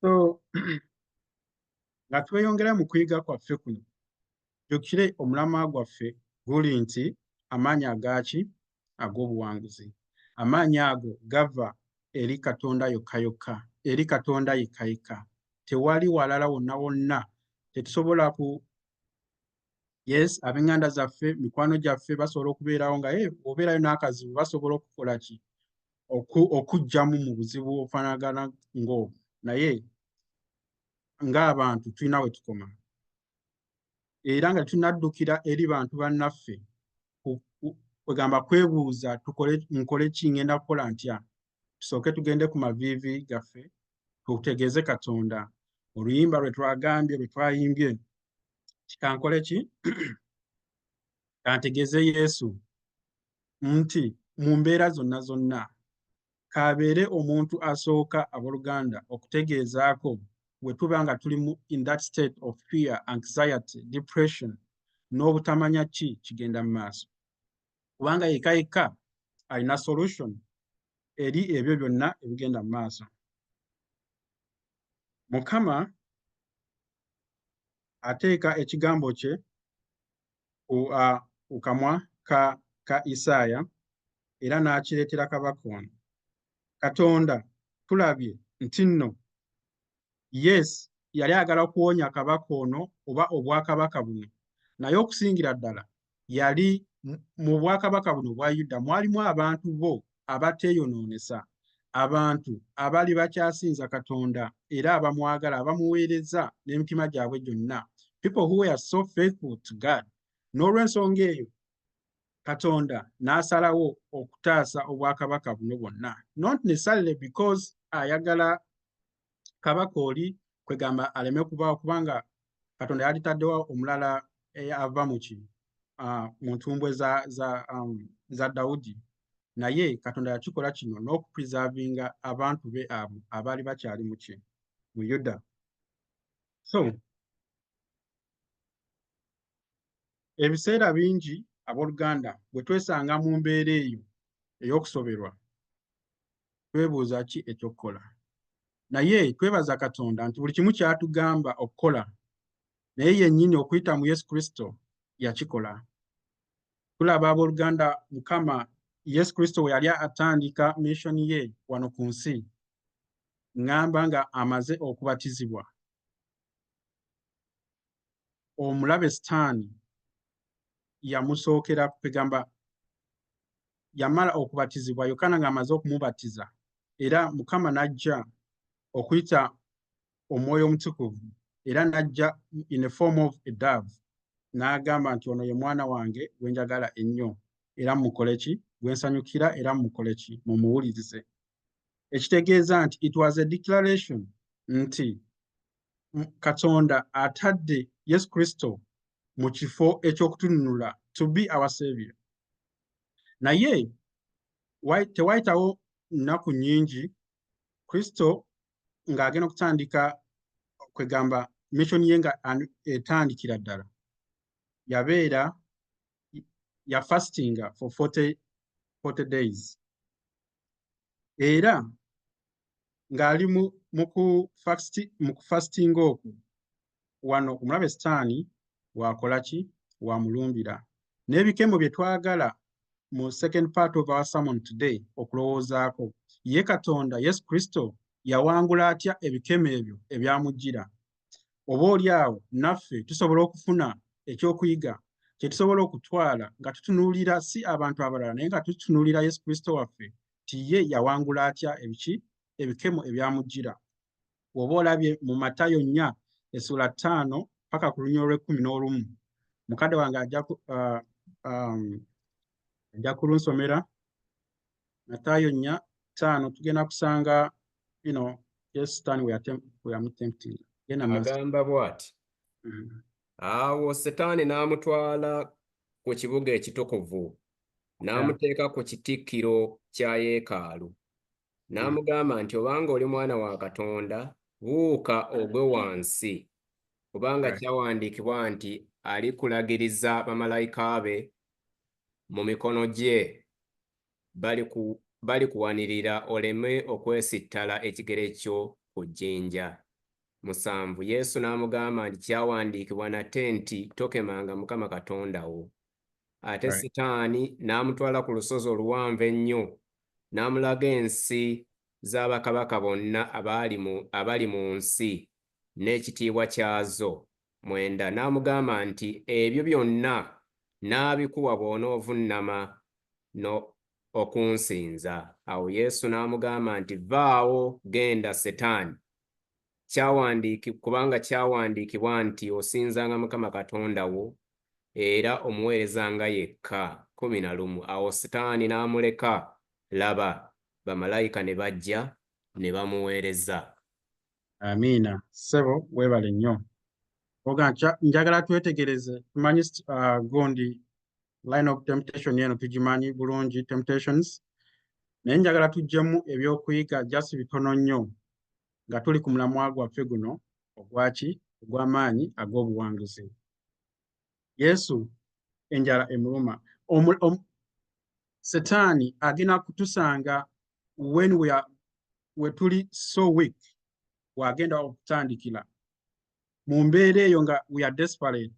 So nga tweyongera mu kuyiga kwaffe kuno, jjukire omulamwa gwaffe guli nti amaanyi agaaki ag'obuwanguzi. Amaanyi ago gava eri Katonda yokka yokka, eri Katonda yekka yekka. Tewali walala wonna wonna tetusobola ku yes, ab'eŋŋanda zaffe, mikwano gyaffe basobola okubeerawo nga hey, obeerayo n'akazibu, basobola okukola ki, okuggyamu mu buzibu obufaanagana ng'obwo, naye ng'abantu tulina we tukoma, era nga tunaddukira eri bantu bannaffe kwegamba kwebuuza tukole, nkole ki, ngenda kukola ntya. Tusooke tugende ku maviivi gaffe tutegeeze Katonda. Oluyimba lwe twagambye, lwe twayimbye, kikankole ki, kantegeeze Yesu nti mu mbeera zonna zonna k'abeere omuntu asooka, abooluganda, okutegeezaako bwe tuba nga tuli mu in that state of fear, anxiety, depression n'obutamanya ki kigenda mu maaso, kubanga yekka yekka alina solution eri ebyo byonna ebigenda mu maaso. Mukama ateeka ekigambo kye ku kamwa ka Isaaya era n'akireetera kabaka ono. Katonda tulabye nti nno yes, yali ayagala okuwonya kabaka ono oba obwakabaka buno, naye okusingira ddala yali mu bwakabaka buno obwa Yuda mwalimu abantu bo abateeyonoonesa, abantu abali bakyasinza Katonda era abamwagala, abamuweereza n'emitima gyabwe gyonna, people who were so faithful to God. N'olw'ensonga eyo Katonda n'asalawo okutaasa obwakabaka buno bwonna, not necessarily because ayagala kabaka oli kwegamba aleme kubaawo, kubanga Katonda yalitaddewo omulala ava mu ki, mu ntumbwe za Dawudi, naye Katonda yakikola kino n'okupreservinga abantu be abo abaali bakyali mu ki, mu Yuda. So ebiseera bingi, abooluganda, bwe twesanga mu mbeera eyo ey'okusoberwa, twebuuza ki ekyokukola, naye twebaza Katonda nti buli kimu kyatugamba okukola naye yennyini okuyita mu Yesu Kristo yakikola. Tulaba, abooluganda, Mukama Yesu Kristo we yali atandika mission ye wano ku nsi, ŋŋamba nga amaze okubatizibwa, omulabe Sitaani yamusookera. Kwegamba yamala okubatizibwa, Yokaana ng'amaze okumubatiza, era Mukama n'ajja okuyita Omwoyo Omutukuvu era n'ajja in a form of a dove, n'agamba nti ono ye mwana wange gwe njagala ennyo era mukole ki, gwe nsanyukira, era mukole ki, mumuwulirize. Ekitegeeza nti it was a declaration nti Katonda atadde Yesu Kristo mu kifo ekyokutununula, to be our savior. Naye tewayitawo nnaku nnyingi, Kristo ng'agenda okutandika kwegamba mission ye nga etandikira ddala, yabeera yafastinga for 40 days, era ng'ali mu kufastinga okwo wano omulabe Sitaani wakola ki, wamulumbira n'ebikemo bye twagala mu second part of our sermon today okulowoozaako. Ye Katonda Yesu Kristo yawangula atya ebikemo ebyo ebyamujjira? Oba oli awo naffe tusobola okufuna ekyokuyiga kye tusobola okutwala nga tutunuulira si abantu abalala, naye nga tutunuulira Yesu Kristo waffe, ti ye yawangula atya ebiki, ebikemo ebyamujjira. Bw'oba olabye mu Matayo 4 essuula 5 paka ku lunyiriri olw'e-11, mukadde wange ajja kulunsomera. Matayo 4:5, tugenda kusanga Yesu Sitaani we yamutemptinga. Genda maaso. Agamba bw'ati: Awo Setaani n'amutwala ku kibuga ekitukuvu, n'amuteeka ku kitikkiro kya yeekaalu, n'amugamba nti, "Obanga oli mwana wa Katonda, buuka ogwe wansi, kubanga kyawandiikibwa nti alikulagiriza bamalayika be mu mikono gye, balikuwanirira oleme okwesittala ekigere kyo ku jjinja." 7. Yesu n'amugamba nti, "Kyawandiikibwa nate nti tokemanga Mukama Katonda wo." Ate Sitaani n'amutwala ku lusozi oluwanvu ennyo, n'amulaga ensi. za bakabaka bonna abaali mu abali mu nsi n'ekitiibwa kyazo. 9 N'amugamba nti, Ebyo byonna nnaabikuwa bw'onoovuunama no okunsinza. Awo Yesu n'amugamba nti, Vvaawo, genda Setaani, kyawandiiki kubanga kyawandiikibwa nti osinzanga Mukama Katonda wo era omuweerezanga yekka. 11 Awo Sitaani n'amuleka, laba, bamalayika ne bajja ne bamuweereza. Amiina, ssebo, weebale nnyo. Oga njagala twetegereze, tumanyi gundi line of temptation eno tugimanyi bulungi, temptations, naye njagala tuggyemu ebyokuyiga just bitono nnyo nga tuli ku mulamwa gwaffe guno ogwaki ogw'amaanyi ag'obuwanguzi. Yesu enjala emuluma. Setaani agenda kutusanga when we are, we tuli so weak, wagenda okutandikira mu mbeera eyo nga we are desperate,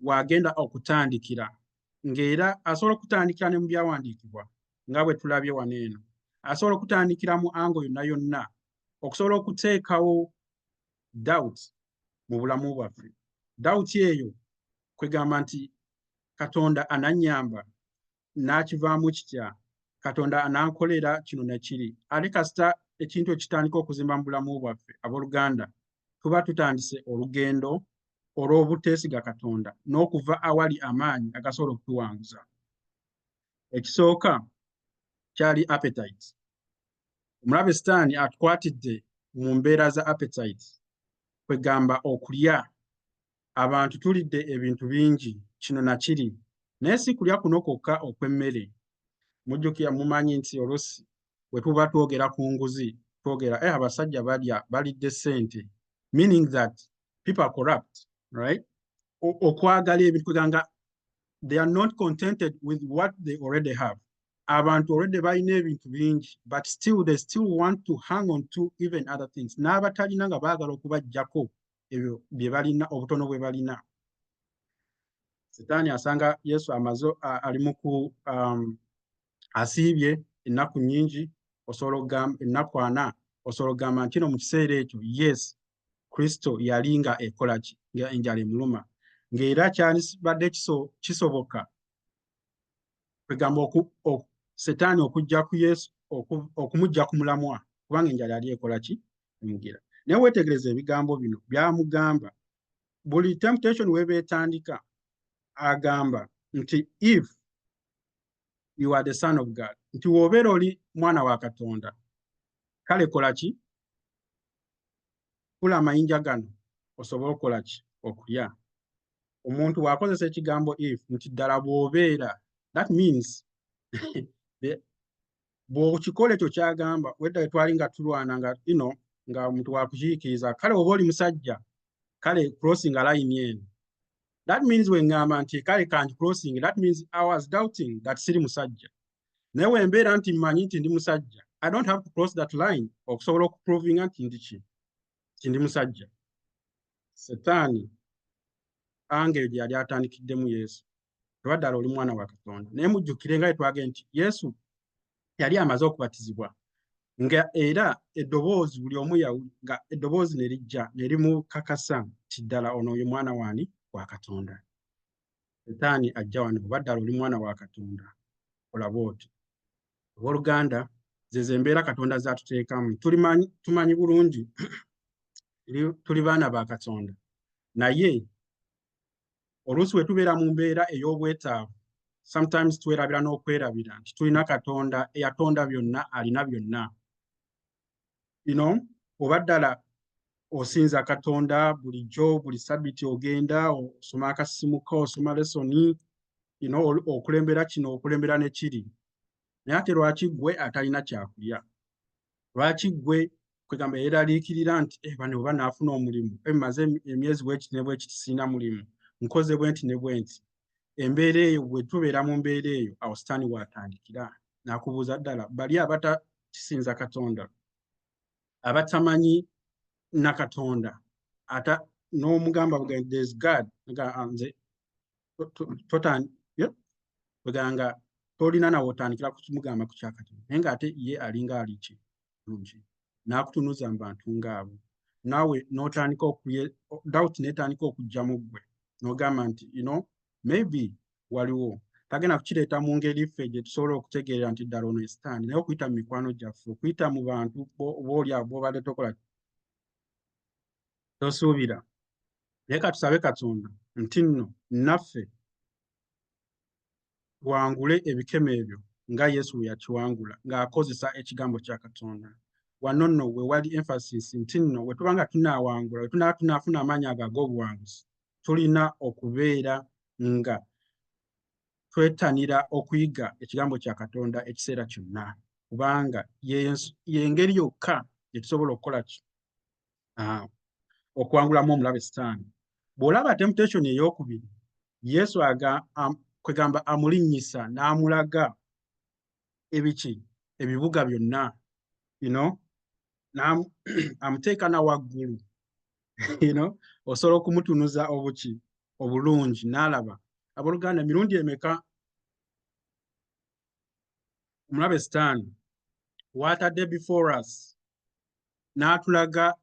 wagenda okutandikira ng'era asobola okutandikira ne mu byawandiikibwa nga bwe tulabye wano eno, asobola okutandikira mu angle yonna yonna okusobola okuteekawo doubt mu bulamu bwaffe. Doubt eyo kwegamba nti Katonda anannyamba n'akivaamu kitya, Katonda anankolera kino nakiri. Ate kasita ekintu ekitandika okuzimba mu bulamu bwaffe, abooluganda, tuba tutandise olugendo olw'obuteesiga Katonda n'okuva awali amaanyi agasobola okutuwanguza. Ekisooka kyali appetite. Omulabe Sitaani atukwatidde mu mbeera za appetite, kwegamba okulya. Abantu tulidde ebintu bingi, kino nakiri, naye si kulya kuno kwokka okw'emmere. Mujjukira, mumanyi nti oluusi bwe tuba twogera ku nguzi twogera abasajja balya, balidde ssente, meaning that people are corrupt, right? Okwagala ebintu, kwegamba they are not contented with what they already have. Abantu already balina ebintu bingi, but still they still want to hang on to even other things, n'abatalina nga baagala okubaggyako ebyo bye balina, obutono bwe balina. Sitaani asanga Yesu amaze ali mu ku asiibye ennaku nnyingi, osobola okugamba ennaku 40, osobola okugamba nti no mu kiseera ekyo yes, Kristo yali nga ekola ki, nga enjala emuluma, ng'era kyandibadde kisoboka kwegamba Setaani okujja ku Yesu okumujja ku mulamwa, kubanga enjala yali ekola ki, emugira. Naye weetegereza ebigambo bino byamugamba. Buli temptation weeba etandika agamba nti, "If you are the son of God," nti w'obeera oli mwana wa Katonda, kale kola ki, kula amayinja gano osobole okukola ki, okulya. Omuntu bw'akozesa ekigambo "if", nti ddala bw'obeera, that means bw'okikola ekyo kyagamba. Wedda twali nga tulwana nga nga omuntu wakukiikiriza, kale oba oli musajja, kale crossing a line eno. That means we ŋŋamba nti kale kanti crossing, that means I was doubting that siri musajja. Naye we mbeera nti mmanyi nti ndi musajja, I don't have to cross that line okusobola okuprovinga nti ndi ki, nti ndi musajja. Setaani ange eyo gye yali atandikiddemu Yesu, teba ddala oli mwana wa Katonda. Naye mujjukire nga twagee nti Yesu yali amaze okubatizibwa, nga era eddoboozi buli omu nga eddoboozi ne lijja ne limukakasa nti ddala ono oyo mwana waani, wa Katonda. Setaani ajja wano, oba ddala oli mwana wa Katonda, olaba otyo. Abooluganda, zezo embeera Katonda zatuteekamu. Tumanyi bulungi tuli baana ba Katonda, naye oluusi bwe tubeera mu mbeera ey'obwetaavu, sometimes twerabira n'okwerabira nti tulina Katonda eyatonda byonna, alina byonna. Oba ddala osinza Katonda bulijjo, buli sabiti ogenda osoma akasimuka, osoma lesoni, okulembera kino, okulembera ne kiri, naye ate lwaki ggwe atalina kyakulya, lwaki ggwe kwegamba yeeraliikirira nti bano oba naafuna omulimu, maze emyezi bwekiti ne bwekiti sirina mulimu, nkoze bwe nti ne bwe nti. Embeera eyo, bwe tubeera mu mbeera eyo, awo Sitaani waatandikira n'akubuuza, ddala bali abatakisinza Katonda, abatamanyi na Katonda, ata n'omugamba "There's God," nze kwegamba tolina nawe otandikira kumugamba ku kya Katonda, naye ng'ate ye alinga ali ki. Bulungi n'akutunuza mu bantu ng'abo, naawe n'otandika okuye doubt n'etandika okujja mu ggwe, n'ogamba nti maybe waliwo tagenda kukireeta mu ngeri ffe gye tusobola okutegeera nti ddala ono sitaani, naye okuyita mu mikwano gyaffe, okuyita mu bantu booli abo b'obadde tokola tosuubira. Naye katusabe Katonda nti nno naffe tuwangule ebikemo ebyo nga Yesu bwe yakiwangula ng'akozesa ekigambo kya Katonda. Wano nno we wali emphasis nti nno we tuba nga tunaawangula, we tunaaba tunaafuna amaanyi ago ag'obuwanguzi, tulina okubeera nga twettanira okuyiga ekigambo kya Katonda ekiseera kyonna, kubanga y'engeri yokka gye tusobola okukola ki okuwangulamu omulabe Sitaani. Bw'olaba temptation ey'okubiri, Yesu kwegamba amulinnyisa n'amulaga ebiki ebibuga byonna, amuteeka na waggulu, osobola okumutunuza obuki obulungi n'alaba. Abooluganda, emirundi emeka omulabe Sitaani w'atadde before us n'atulaga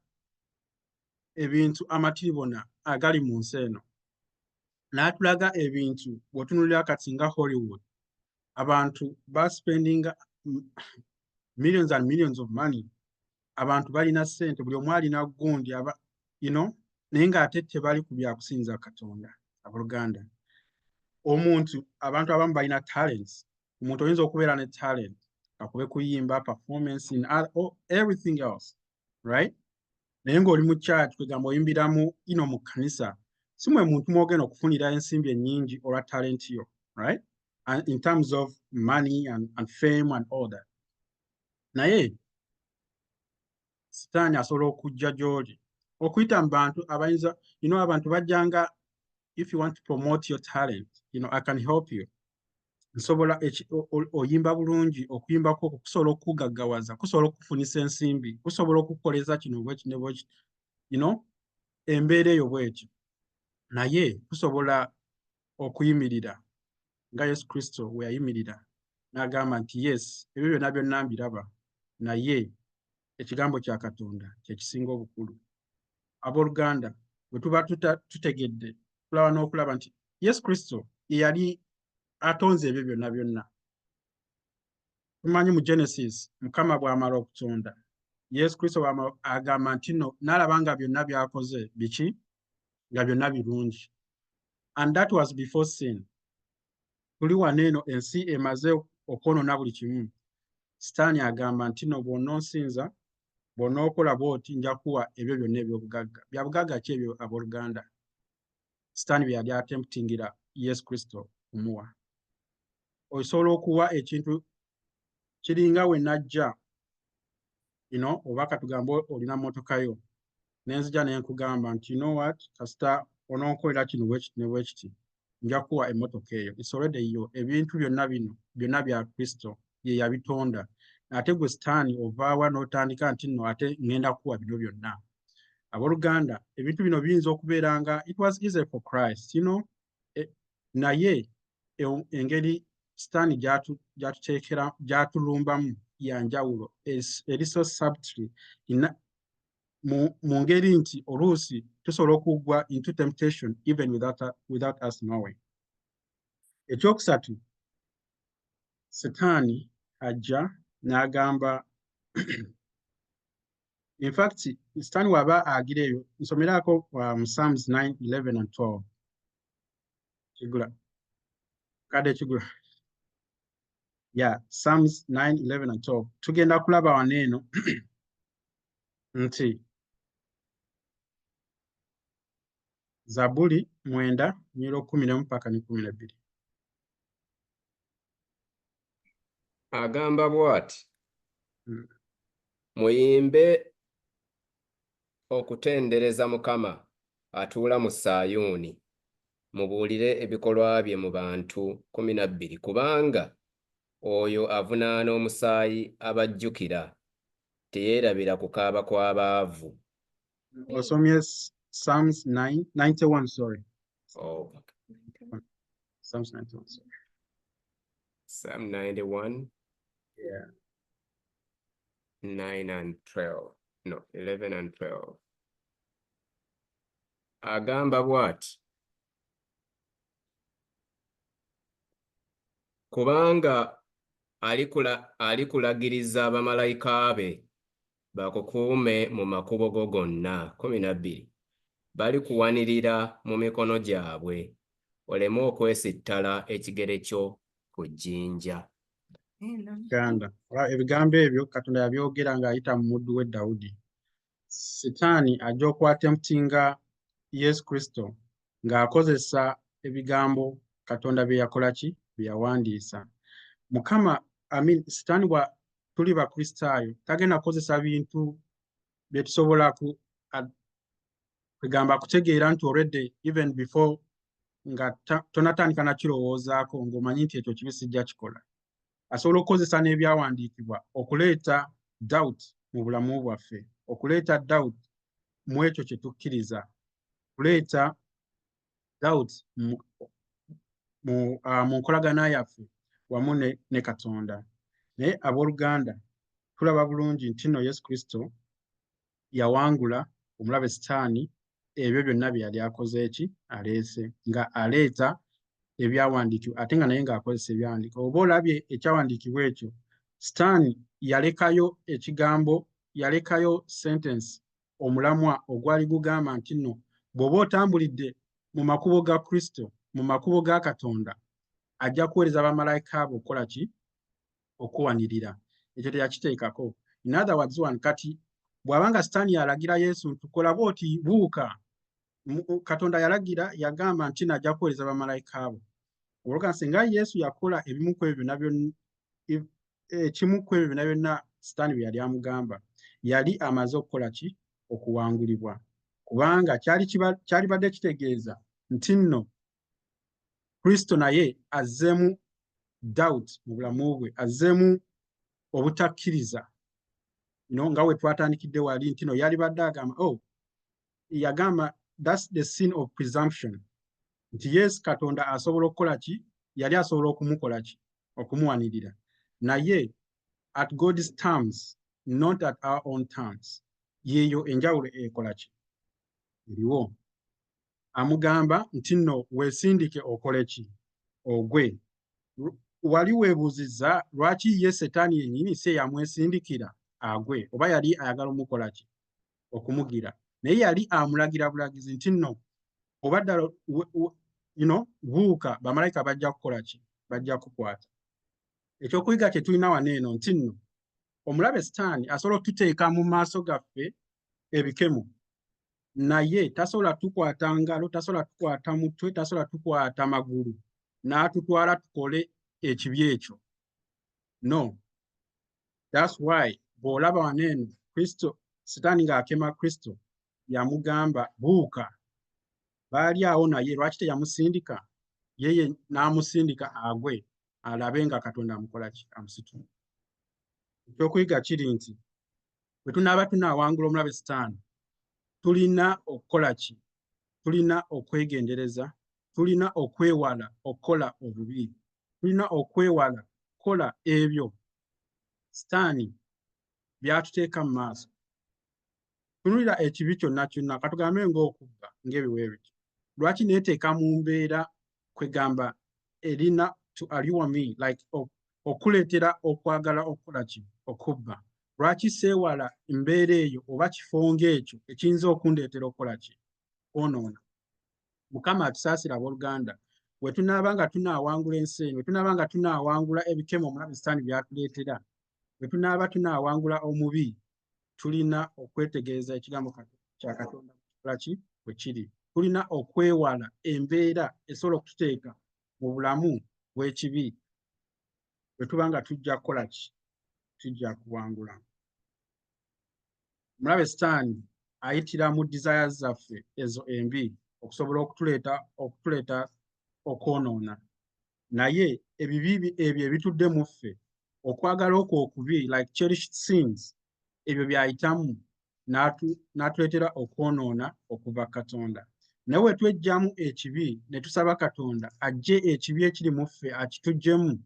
ebintu amatiribona agali mu nsi eno, n'atulaga ebintu bw'otunuulira kati nga Hollywood, abantu baspendinga millions and millions of money, abantu balina ssente, buli omu alina gundi aba naye ng'ate tebali ku byakusinza Katonda. Abooluganda, omuntu abantu abamu balina talents. Omuntu oyinza okubeera ne talent akube kuyimba, performance in other, oh, everything else, right? Naye ng'oli mu church, kwegamba oyimbiramu ino mu kkanisa, si mwe muntu mwogenda okufunira ensimbi ennyingi olwa talent yo, right? And in terms of money and fame and all that. Naye Sitaani asobola okujja gy'oli okuyita mu bantu abayinza abantu bajjanga, if you want to promote your talent, I can help you, nsobola oyimba bulungi, okuyimbako okwo kusobola okukugaggawaza, kusobola okukufunisa ensimbi, kusobola okukukoleza kino bweki ne bweki, embeera eyo bwetyo. Naye kusobola okuyimirira nga Yesu Kristo we yayimirira n'agamba nti yes, ebyo byonna byonna mbiraba, naye ekigambo kya Katonda kye kisinga obukulu. Abooluganda, bwe tuba tutegedde, tulaba n'okulaba nti Yesu Kristo ye yali atonze ebyo byonna byonna. Tumanyi mu Genesis, Mukama bw'amala okutonda, Yesu Kristo bw'amala agamba nti no n'alaba nga byonna by'akoze biki nga byonna birungi, and that was before sin. Tuli wano eno ensi emaze okwonoona buli kimu. Sitaani agamba nti no bw'ononsinza, bw'onookola bw'oti, nja kuwa ebyo byonna ebyobugagga. Bya bugagga ki ebyo, abooluganda, Sitaani bye yali atemptingira Yesu Kristo kumuwa? Osobola okuwa ekintu kiringa we najja oba katugambe olina mmotoka yo, nenzija ne nkugamba nti, you know what, kasita ononkolera kino bwekiti ne bwekiti, nja kuwa emmotoka eyo. It's already yo. Ebintu byonna bino byonna bya Kristo, ye yabitonda. Ate gwe Sitaani ovaawa n'otandika nti nno ate ŋŋenda kuwa bino byonna? Abooluganda, ebintu bino biyinza okubeera nga it was easy for Christ, naye engeri Sitaani gy'atuteekera gy'atulumbamu ya njawulo, eri so subtly mu ngeri nti oluusi tusobola okugwa into temptation even without us knowing. Ekyokusatu, Sitaani ajja n'agamba, in fact Sitaani waba agira eyo, nsomeraako Psalms 9 11 and 12. Kigula kadde kigula yeah, Psalms 9 11 and 12. Tugenda kulaba wano eno nti Zabuli 9 nyiro 11 paka ne 12. Agamba bw'ati: Muyimbe okutendereza Mukama atuula mu Sayuuni, mubuulire ebikolwa bye mu bantu. 12 kubanga oyo avunaana omusaayi abajjukira, teyeerabira kukaaba kw'abaavu. Osomye Psalms 9 91, sorry. Oh. Psalms 91, sorry. Psalm 91. Yeah. 9 and 12. No, 11 and 12. Agamba bw'ati. Kubanga alikulagiriza bamalayika be bakukuume mu makubo go gonna. 12. Balikuwanirira mu mikono gyabwe, oleme okwesittala ekigere kyo ku jjinja. Ganda. Ebigambo ebyo Katonda yabyogera ng'ayita mu muddu we Dawudi. Sitaani ajja okwattemptinga Yesu Kristo ng'akozesa ebigambo Katonda bye yakola ki? Bye yawandiisa. Mukama, I mean, Sitaani bwa tuli Bakristaayo tagenda kukozesa bintu bye tusobola kugamba kutegeera nti already even before nga tonatandika na kirowoozaako ng'omanyi nti ekyo kibi sijja kikola. Asobola okukozesa n'ebyawandiikibwa okuleeta doubt mu bulamu bwaffe, okuleeta doubt mu ekyo kye tukkiriza, okuleeta doubt mu nkolagana yaffe wamu ne Katonda. Naye abooluganda tulaba bulungi nti nno Yesu Kristo yawangula omulabe Sitaani ebyo byonna bye yali akoze eki aleese, nga aleeta ebyawandiikibwa ate nga naye ng'akozesa ebyawandiikibwa. Oba olabye ekyawandiikibwa ekyo, Sitaani yalekayo ekigambo, yalekayo sentence, omulamwa ogwali gugamba nti nno bw'oba otambulidde mu makubo ga Kristo, mu makubo ga Katonda, ajja kuweereza bamalayika bo okukola ki? Okuwanirira. Ekyo teyakiteekako. In other words, one, kati bw'abanga Sitaani yalagira Yesu nti kola bw'oti, buuka, Katonda yalagira, yagamba nti najja kuweereza bamalayika bo. Olwokuba singa Yesu yakola ebimu ku ebyo byonna byonna, ekimu ku ebyo byonna byonna Sitaani bye yali amugamba, yali amaze okukola ki? Okuwangulibwa. Kubanga kyalibadde kitegeeza nti nno Kristo naye azzeemu doubt mu bulamu bwe, azzeemu obutakkiriza. No, nga we twatandikidde wali nti no yalibadde agamba, oh, yagamba that's the sin of presumption. Nti yes, Katonda asobola okukola ki? Yali asobola okumukola ki? Okumuwanirira. Naye at God's terms, not at our own terms. Yeeyo enjawulo ekola ki? Eriwo. Amugamba nti nno weesindike okole ki? Ogwe. Wali weebuuzizza lwaki ye Setaani yennyini si yamwesindikira agwe, oba yali ayagala omukola ki? Okumugira. Naye yali amulagira bulagizi nti nno oba ddala buuka, bamalayika bajja kukola ki? Bajja kukwata. Ekyokuyiga kye tulina wano eno nti nno omulabe Sitaani asobola okututeeka mu maaso gaffe ebikemo, naye tasobola tukwata ngalo, tasobola tukwata mutwe, tasobola tukwata magulu n'atutwala tukole ekibi ekyo. No, that's why bw'olaba wano eno Kristo, Sitaani ng'akema Kristo, yamugamba buuka. Baali awo naye lwaki teyamusindika? Yeye n'amusindika agwe alabe nga Katonda amukola ki? Amusitula. Ekyokuyiga kiri nti bwe tunaaba tunaawangula omulabe Sitaani, tulina okukola ki? Tulina okwegendereza, tulina okwewala okukola obubi, tulina okwewala kukola ebyo Sitaani by'atuteeka mu maaso. Tunulira ekibi kyonna kyonna, katugambe ng'okubba ng'ebiwe bityo. Lwaki neeteeka mu mbeera kwegamba erina to allure me, like okuleetera okwagala okukola ki? Okubba. Lwaki seewala mbeera eyo oba kifo ng'ekyo ekiyinza okundeetera okukola ki? Kwonoona. Mukama atusaasire abooluganda, bwe tunaaba nga tunaawangula ensi eno, bwe tunaaba nga tunaawangula ebikemo omulabe Sitaani by'atuleetera, bwe tunaaba tunaawangula omubi, tulina okwetegereza ekigambo kya Katonda kikola ki? Bwe kiri. Tulina okwewala embeera esobola okututeeka mu bulamu bw'ekibi. Bwe tuba nga tujja kukola ki? Tujja kuwangula. Omulabe Sitaani ayitira mu desires zaffe ezo embi okusobola okutuleeta okwonoona. Naye ebibi ebyo ebitudde mu ffe, okwagala okwo okubi, like cherished sins, ebyo by'ayitamu n'atuleetera okwonoona okuva Katonda. Naye bwe tweggyamu ekibi ne tusaba Katonda aggye ekibi ekiri mu ffe akituggyemu,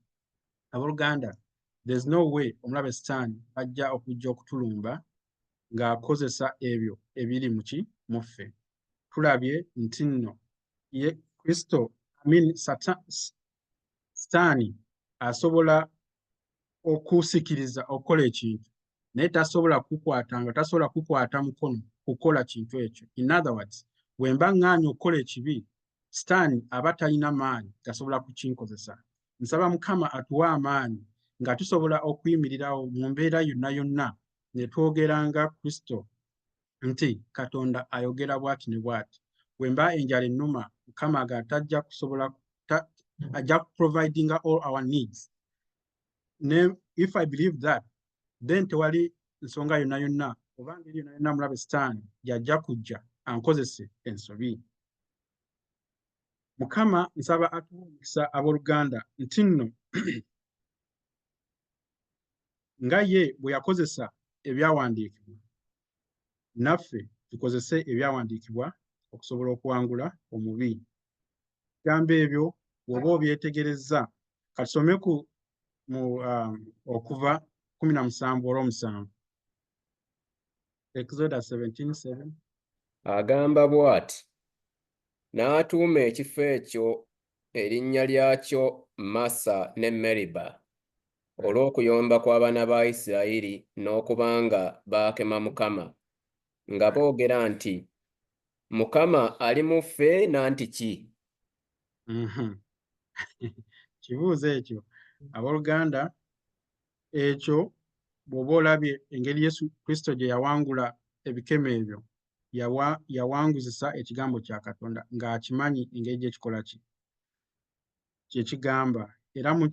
abooluganda, There's no way omulabe Sitaani ajja okujja okutulumba ng'akozesa ebyo ebiri muki muffe. Tulabye nti nno ye Kristo, I mean, Sitaani asobola okusikiriza okukola ekintu, naye tasobola kukwata nga tasobola kukwata mukono kukola kintu ekyo. In other words, bwe mba ŋŋaanye okukola ekibi, Sitaani aba talina maanyi gasobola kukinkozesa. Nsaba Mukama atuwe amaanyi nga tusobola okuyimirirawo mu mbeera yonna yonna ne twogera nga Kristo nti Katonda ayogera bw'ati ne bw'ati. Bwe mba enjala ennuma, Mukama aga tajja kusobola ajja providinga all our needs. Ne if I believe that, then tewali nsonga yonna yonna oba ngeri yonna yonna mulabe Sitaani gy'ajja kujja ankozese ensobi. Mukama nsaba atuwe omukisa, abooluganda, nti nno nga ye bwe yakozesa ebyawandiikibwa, naffe tukozese ebyawandiikibwa okusobola okuwangula omubi. Ebigambo ebyo bw'oba obyetegerezza, katusome ku mu Okuva 17 olw'omusanvu, Exodus 17:7. Agamba bw'ati, "N'atuuma ekifo ekyo erinnya lyakyo Masa ne Meriba, olw'okuyomba kw'abaana ba Isirayiri n'okubanga baakema Mukama, nga boogera nti, Mukama ali mu ffe nanti ki?" Kibuuzo ekyo, abooluganda, ekyo bw'oba olabye engeri Yesu Kristo gye yawangula ebikemo ebyo, yawanguzisa ekigambo kya Katonda ng'akimanyi engeri gyekikola ki kyekigamba. Era mu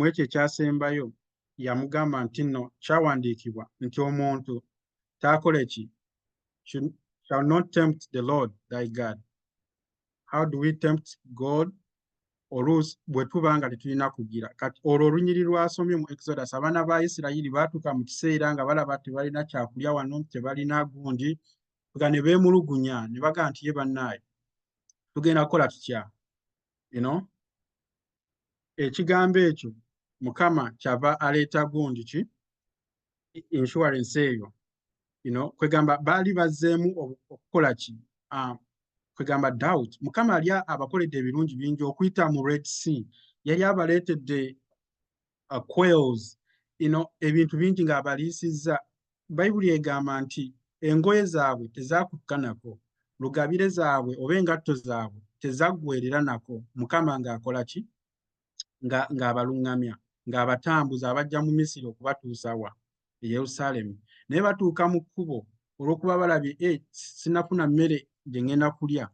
ekyo ekyasembayo yamugamba nti nno kyawandiikibwa nti omuntu taakole ki, shall not tempt the Lord thy God. How do we tempt God? Oluusi bwe tuba nga tetulina kugira. Kati olwo olunyiri lwasomye mu Exodus, abaana ba Isirayiri baatuuka mu kiseera nga balaba tebalina kyakulya wano, tebalina gundi, nga ne beemulugunya ne bagamba nti, "Ye bannaaye, tugenda kukola tutya?" Ekigambo ekyo Mukama kyava aleeta gundi ki, insurance eyo, kwegamba baali bazzeemu okukola ki, kwegamba doubt. Mukama ali abakoledde ebirungi bingi okuyita mu Red Sea, yali abaleetedde quails, ebintu bingi ng'abaliisizza. Bayibuli egamba nti engoye zaabwe tezaakutuka nako, lugabire zaabwe oba engatto zaabwe tezaggwerera nako. Mukama ng'akola ki? Ng'abaluŋŋamya, ng'abatambuza, abajja mu Misiri okubatuusa wa? E Yerusaalemi. Naye batuuka mu kkubo, olw'okuba balabye e sinafuna mmere gye ŋŋenda kulya,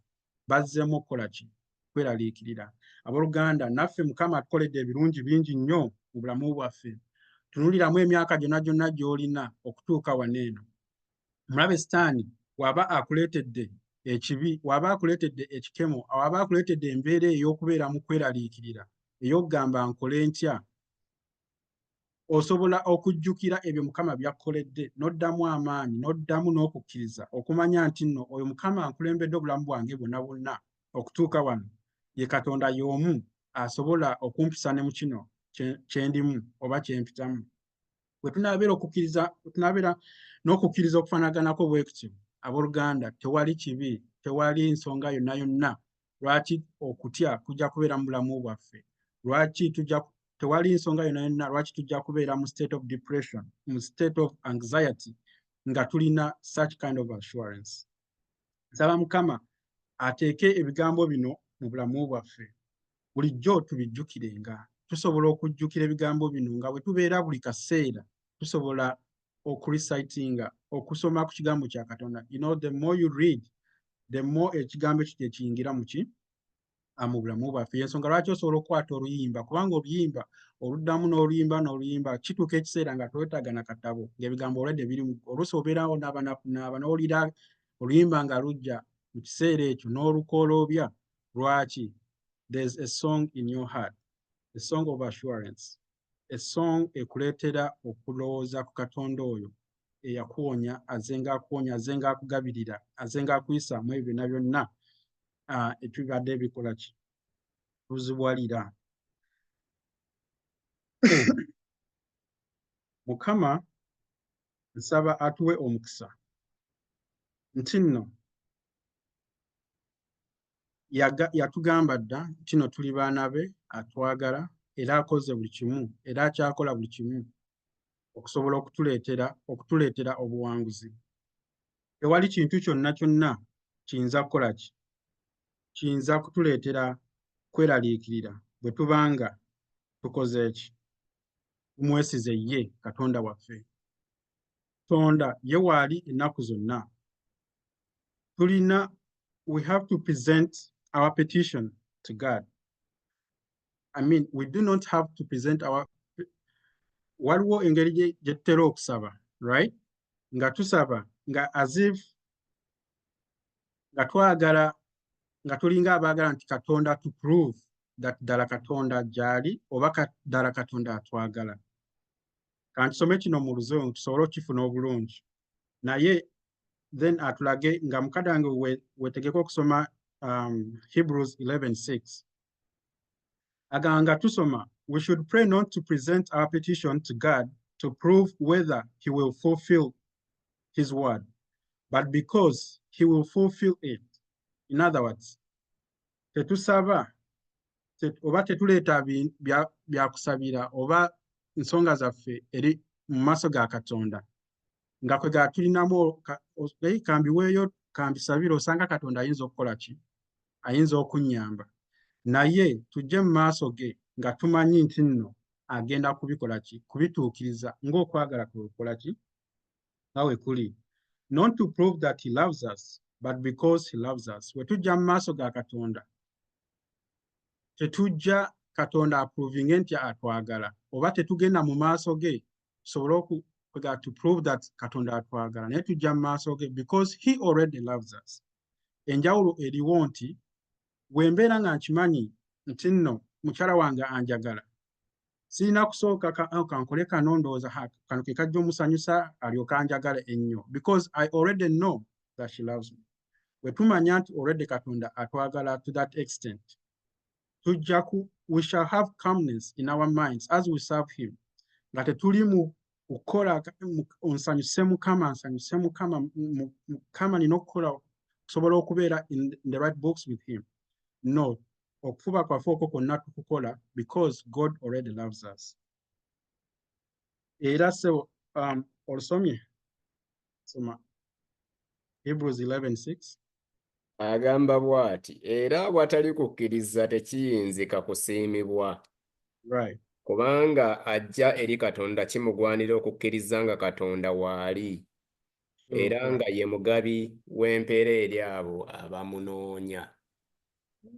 bazzeemu okukola ki? Kweraliikirira. Abooluganda, naffe Mukama atukoledde ebirungi bingi nnyo mu bulamu bwaffe. Tunuliramu emyaka gyonna gyonna gy'olina okutuuka wano eno. Mulabe Sitaani waba akuleetedde ekibi, waba akuleetedde ekikemo, waba akuleetedde embeera ey'okubeera mu kweraliikirira, ey'okugamba nkole ntya, osobola okujjukira ebyo Mukama byakkoledde n'oddamu amaanyi, n'oddamu n'okukkiriza okumanya nti nno oyo Mukama nkulembedde obulamu bwange bwonna bwonna okutuuka wano, ye Katonda y'omu asobola okumpisa ne mu kino kye ndimu oba kye mpitamu. Bwe tunaabeera okukkiriza, bwe tunaabeera n'okukkiriza okufaanaganako bwe kutyo, abooluganda, tewali kibi, tewali nsonga yonna yonna lwaki okutya kujja kubeera mu bulamu bwaffe, lwaki tujja, tewali nsonga yonna yonna lwaki tujja kubeera mu state of depression, mu state of anxiety, nga tulina such kind of assurance. Nsaba Mukama ateeke ebigambo bino mu bulamu bwaffe, bulijjo tubijjukirenga. Tusobola okujjukira ebigambo bino nga bwe tubeera buli kaseera tusobola okurecitinga, okusoma ku kigambo kya Katonda. The more you read, the more ekigambo ekyo kyekiyingira muki, mu bulamu bwaffe. Yensonga lwaki osobola okukwata oluyimba, kubanga oluyimba oluddamu n'oluyimba n'oluyimba, kituuka ekiseera nga twetaaga na katabo, ng'ebigambo olwedde birimu. Oluusi obeerawo n'abanakunaaba n'owulira oluyimba nga lujja mu kiseera ekyo n'olukooloobya. Lwaki? There's a song in your heart, a song of assurance, a song ekuleetera okulowooza ku Katonda oyo eyakuwonya, azenga akuwonya, azenga akugabirira, azenga akuyisa mu ebyo byonna byonna ebibadde bikola ki, tuzibwalira. Mukama nsaba atuwe omukisa nti nno yatugamba dda nti nno tuli baana be, atwagala era akoze buli kimu era akyakola buli kimu okusobola okutuleetera obuwanguzi. Tewali kintu kyonna kyonna kiyinza kukola ki, kiyinza kutuleetera kweraliikirira bwe tubanga tukoze ki, tumwesize ye Katonda waffe. Katonda ye waali ennaku zonna. Tulina, we have to present our petition to God. I mean, we do not have to present our, waliwo engeri gye tutera okusaba, right? Nga tusaba nga as if nga twagala, nga tulinga abaagala nti Katonda to prove that ddala Katonda gy'ali oba ddala Katonda atwagala. Kantusome kino mu Luzungu tusobole okukifuna obulungi, naye then atulage nga mukadde wange wetegeke okusoma Hebrews 11:6. Agamba nga tusoma, we should pray not to present our petition to God to prove whether he will fulfill his word, but because he will fulfill it. In other words, tetusaba oba tetuleeta byakusabira oba nsonga zaffe eri mu maaso ga Katonda nga kwe ga tulinamu kambiweeyo, kambisabire, osanga Katonda ayinza okukola ki, ayinza okunnyamba. Naye tujje mu maaso ge nga tumanyi nti nno agenda kubikola ki, kubituukiriza ng'okwagala kwe kukola ki, nga we kuli. Not to prove that he loves us, but because he loves us. We tujja mu maaso ga Katonda, tetujja Katonda aprovinge nti atwagala, oba tetugenda mu maaso ge tusobole to prove that Katonda atwagala, naye tujja mu maaso ge because he already loves us. Enjawulo eriwo nti bwe mbeera nga nkimanyi nti nno mukyala wange anjagala, sirina kusooka kankole kano, ndowooza kano ke kajja omusanyusa alyoke anjagala ennyo, because I already know that she loves me. Bwe tumanya nti already Katonda atwagala to that extent, tujja ku, we shall have calmness in our minds as we serve him, nga tetuli mu kukola onsanyuse Mukama, nsanyuse Mukama, Mukama nina okukola okusobola okubeera in the right books with him. No, okufuba kwaffe okwo kwonna tukukola because God already loves us. Era so olusomye, soma Hebrews 11:6. Agamba bw'ati, era awatali kukkiriza tekiyinzika kusiimibwa. Kubanga ajja eri Katonda kimugwanira okukkiriza nga Katonda waali, era nga ye mugabi w'empeera eri abo abamunoonya.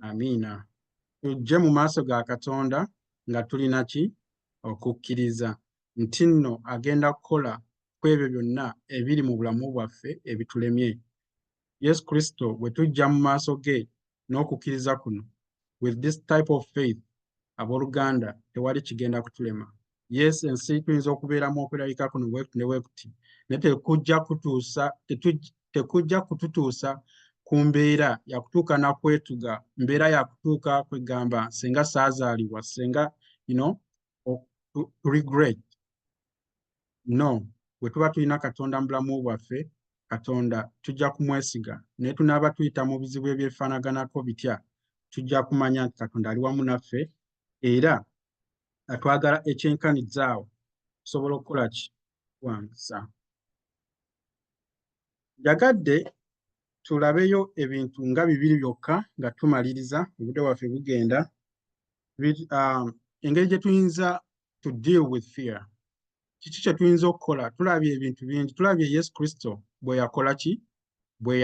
Amiina. Tujje mu maaso ga Katonda nga tulina ki? Okukkiriza nti nno agenda kukola ku ebyo byonna ebiri mu bulamu bwaffe ebitulemye. Yesu Kristo bwe tujja mu maaso ge n'okukkiriza kuno, with this type of faith, abooluganda, tewali kigenda kutulema. Yes, ensi tuyinza okubeeramu okweralika kuno bwe ne bwe kuti, naye tekujja kututuusa ku mbeera yakutuuka na kwetuga, mbeera yakutuuka kwegamba senga saazaalibwa, senga to regret. No, bwe tuba tulina Katonda mu bulamu bwaffe, Katonda tujja kumwesiga, naye tunaaba tuyita mu bizibu ebyefaanaganako bitya, tujja kumanya nti Katonda ali wamu naffe era atwagala ekyenkanizaawo tusobola okukola ki, wansa. Njagadde tulabeyo ebintu nga bibiri byokka nga tumaliriza, obudde bwaffe bugenda. Engeri gye tuyinza to deal with fear, kiki kye tuyinza okukola? Tulabye ebintu bingi. Tulabye Yesu Kristo bwe yakola ki, bwe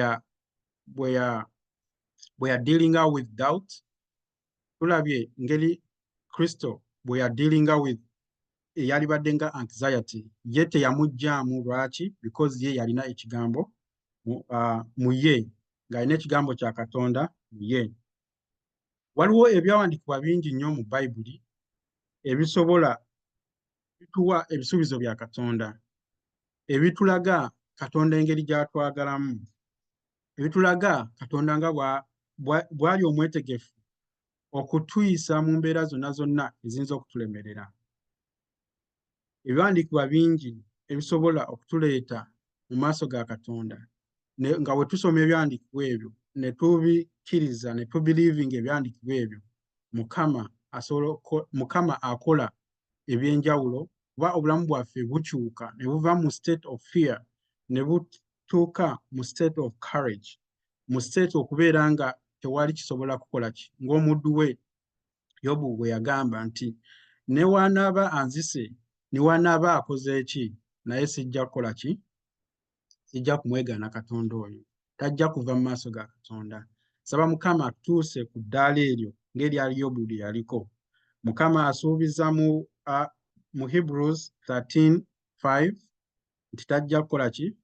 ya dealinga with doubt. Tulabye ngeri Kristo bwe ya dealinga with eyalibadde nga anxiety, ye teyamuggyaamu. Lwaki? Because ye yalina ekigambo mu ye, ng'alina ekigambo kya Katonda mu ye. Waliwo ebyawandiikibwa bingi nnyo mu Bayibuli ebisobola bituwa ebisuubizo bya Katonda, ebitulaga Katonda engeri gy'atwagalamu, ebitulaga Katonda nga bw'ali omwetegefu okutuyisa mu mbeera zonna zonna eziyinza okutulemerera. Ebyawandiikibwa bingi ebisobola okutuleeta mu maaso ga Katonda, nga bwe tusoma ebyawandiikibwa ebyo ne tubikkiriza ne tubelievinga ebyawandiikibwa ebyo, Mukama asobola, Mukama akola ebyenjawulo, kuba obulamu bwaffe bukyuka ne buva mu state of fear ne butuuka mu state of courage, mu state okubeera nga tewali kisobola kukola ki, ng'omuddu we Yobu bwe yagamba nti ne wanaaba anzise, ne wanaaba akoze ki, naye sijja kukola ki, sijja kumwegaana Katonda oyo. Tajja kuva mu maaso ga Katonda. Saba Mukama atuuse ku ddaala eryo ng'eryali Yobu lye yaliko. Mukama asuubiza mu Hebrews 13:5 nti tajja kukola ki.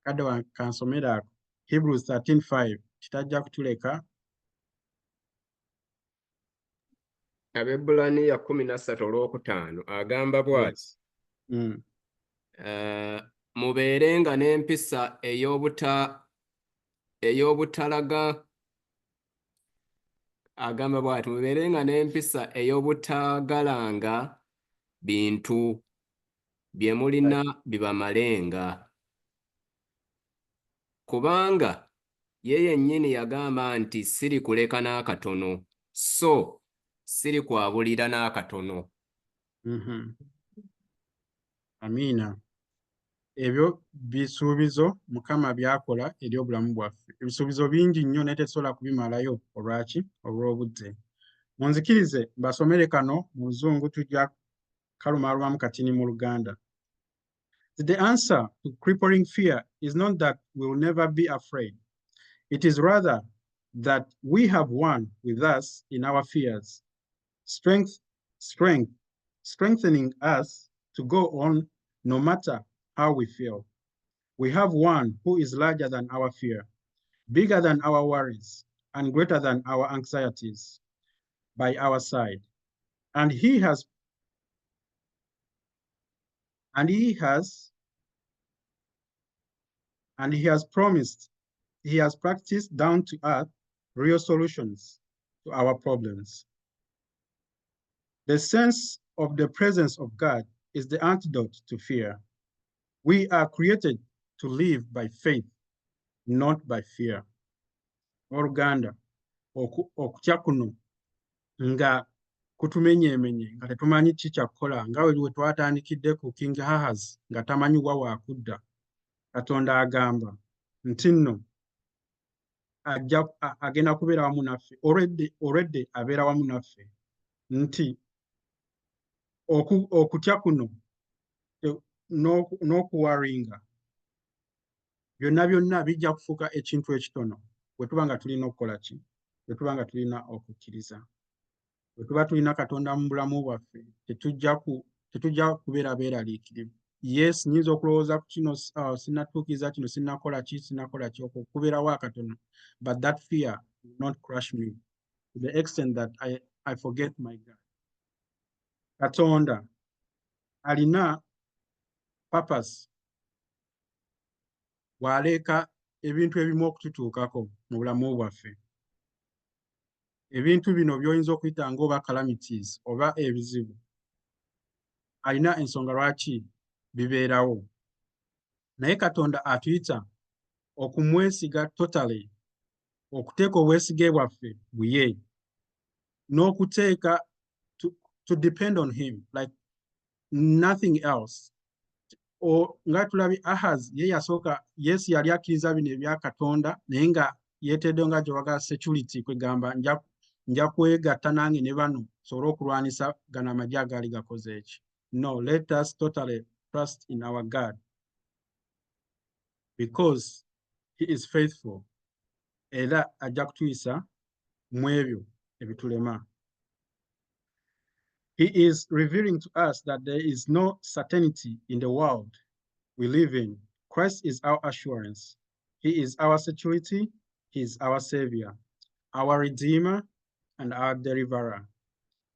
Kadde kansomere ako, Hebrews 13:5, nti tajja kutuleka. Abebbulaniya 13 olwokutaano agamba bw'ati: Yes. Mubeerenga n'empisa ey'obutalaga, agamba bw'ati, mubeerenga n'empisa ey'obutaagalanga bintu bye mulina bibamalenga, kubanga ye yennyini yagamba nti sirikuleka n'akatono, so sirikwabulira n'akatono. Amiina. Ebyo bisuubizo Mukama by'akola eri obulamu bwaffe. Ebisuubizo bingi nnyo, naye tetusobola kubimalayo. Olwaki? Olw'obudde. Munzikirize mbasomere kano mu Luzungu, tujja kalumaalumamu katini mu Luganda. The answer to crippling fear is not that we will never be afraid. It is rather that we have one with us in our fears, strengthening us to go on no matter how we feel. We have one who is larger than our fear, bigger than our worries, and greater than our anxieties by our side. And he has promised, he has practiced down to earth real solutions to our problems. The sense of the presence of God is the antidote to fear. We are created to live by faith, not by fear. Oluganda, okutya kuno nga kutumenyeemenye, nga tetumanyi ki kyakukola, nga we twatandikidde ku King Ahaz nga tamanyi wa waakudda. Katonda agamba nti nno ajja agenda kubeera wamu naffe. Already abeera wamu naffe, nti okutya kuno n'okuworryinga byonna byonna bijja kufuuka ekintu ekitono bwe tuba nga tulina okukola ki, bwe tuba nga tulina okukkiriza, bwe tuba tulina Katonda mu bulamu bwaffe, tetujja kubeera beeraliikirivu. Yes, nnyinza okulowooza ku kino, sinnatuukiriza kino, sinnakola ki, sinnakola ki, okwo kubeerawo akatono, but that fear will not crush me to the extent that I forget my God. Katonda alina purpose bw'aleeka ebintu ebimu okututuukako mu bulamu bwaffe. Ebintu bino by'oyinza okuyita ng'oba calamities oba ebizibu, alina ensonga lwaki bibeerawo, naye Katonda atuyita okumwesiga totally, okuteeka obwesige bwaffe buye n'okuteeka to depend on him like nothing else. O, nga tulabye Ahaz, ye yasooka. Yes, yali akkiriza bino ebya Katonda, naye nga yeeteddeyo nga gyewaga security, kwegamba nja kwegatta nange ne bano sobole okulwanisa gano amagye agaali gakoze eki. No, let us totally trust in our God because he is faithful, era ajja kutuyisa mu ebyo ebitulema. He is revealing to us that there is no certainty in the world we live in. Christ is our assurance. He is our security. He is our Savior, our Redeemer, and our Deliverer,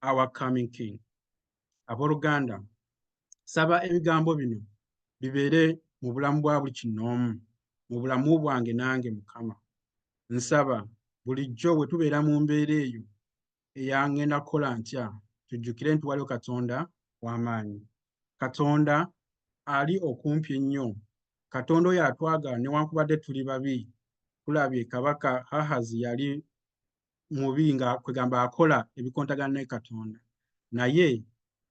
our coming King. Abooluganda, saba ebigambo bino bibeere mu bulamu bwa buli kinnoomu, mu bulamu bwange nange. Mukama, nsaba bulijjo bwe tubeera mu mbeera eyo eyangenda kukola ntya. Tujjukire nti waliwo Katonda w'amaanyi, Katonda ali okumpi ennyo, Katonda oyo atwagala newankubadde tuli babi. Tulabye kabaka Ahazi yali mubi nga kwegamba akola ebikontagana ne Katonda, naye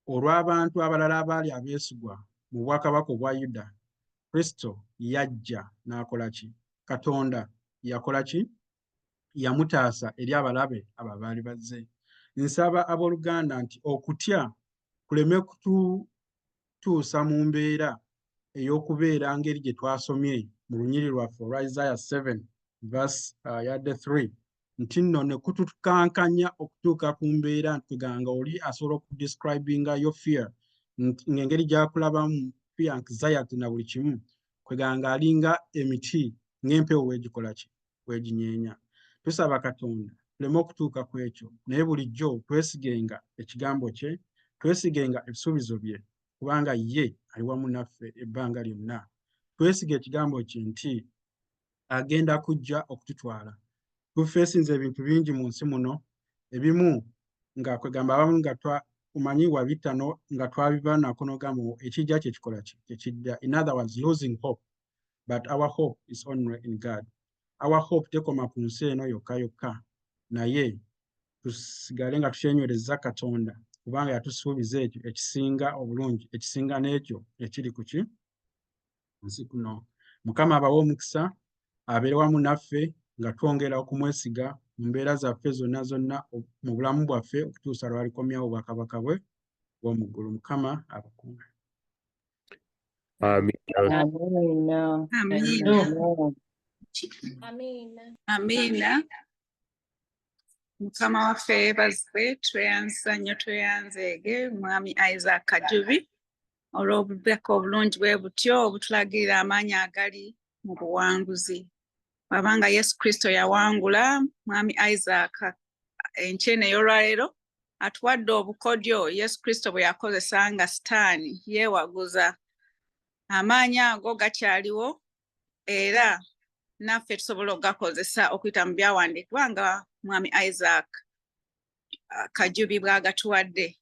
olw'abantu abalala abaali abeesigwa mu bwakabaka obwa Yuda, Kristo yajja n'akola ki? Katonda yakola ki? Yamutaasa eri abalabe abo abaali bazze. Nsaba abooluganda nti okutya kuleme kututuusa mu mbeera ey'okubeera ngeri gye twasomye mu lunyiriri lwaffe olwa Isaiah 7 verse yadde 3, nti nno ne kutukankanya okutuuka ku mbeera ntuganga oli asobola okudescribinga your fear ng'engeri gy'akulabamu fear, anxiety na buli kimu, kweganga alinga emiti ng'empewo weegikola ki, weeginyeenya. Tusaba Katonda tuleme okutuuka ku ekyo, naye bulijjo twesigenga ekigambo kye, twesigenga ebisuubizo bye, kubanga ye ali wamu naffe ebbanga lyonna. Twesige ekigambo kye nti agenda kujja okututwala. Tufeesinze ebintu bingi mu nsi muno, ebimu nga kwegamba abamu nga omanyi wabita no nga twabiva nako n'ogamba ekijja kye kikola ki, kyekidda. In other words, losing hope, but our hope is only in God. Our hope tekoma ku nsi eno yokka yokka, naye tusigale nga tukyenywereza Katonda, kubanga yatusuubiza ekyo ekisinga obulungi, ekisinga n'ekyo ekiri ku ki nsi kuno. Mukama abawe omukisa, abeere wamu naffe nga twongera okumwesiga mu mbeera zaffe zonna zonna mu bulamu bwaffe okutuusa lw'alikomyawo obwakabaka bwe bw'omu ggulu. Mukama abakuume. Amiina. Amiina. Amiina. Amiina. Amiina. Mukama waffe yeebazibwe, tweyanza nnyo, tweyanzeege Mwami Isaac Kajubi olw'obubaka obulungi bwe butyo obutulagirira amaanyi agali mu buwanguzi. Bw'abanga Yesu Kristo yawangula, Mwami Isaac enkyene ey'olwaleero atuwadde obukodyo Yesu Kristo bwe yakozesa nga Sitaani yeewaguza. Amaanyi ago gakyaliwo era naffe tusobola okugakozesa okuyita mu byawandiikibwa nga Mwami Isaac Kajubi bw'agatuwadde.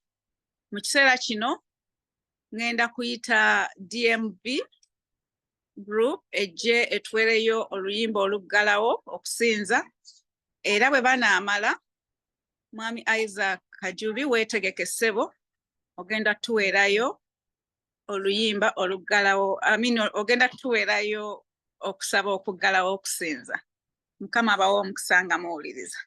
Mu kiseera kino ŋŋenda kuyita DMV group ejje etuweereyo oluyimba oluggalawo okusinza, era bwe banaamala, Mwami Isaac Kajubi weetegeke ssebo, ogenda tuweerayo oluyimba oluggalawo, I mean, ogenda tuweerayo okusaba okuggalawo okusinza. Mukama abawe omukisa nga muwuliriza.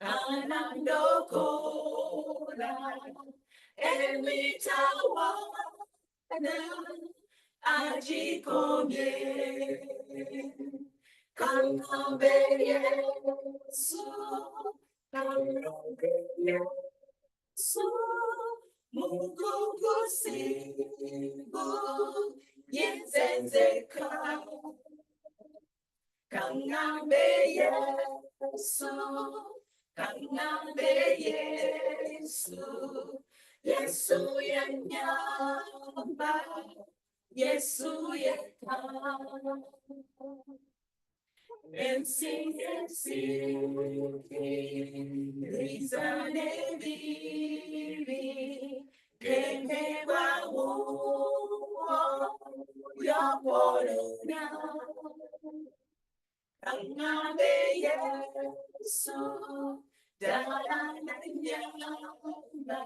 Anandokola emitawana agikomye Kangambe Yesu, Kangambe Yesu, Mugugusigo yenzenzeka. Kangambe Yesu, Kangambe Yesu, Yesu yanyamba, Yesu yeka. Ensi ensi rizane bibi kemeba wo yabolona. Kangambe Yesu, dala nanyamba,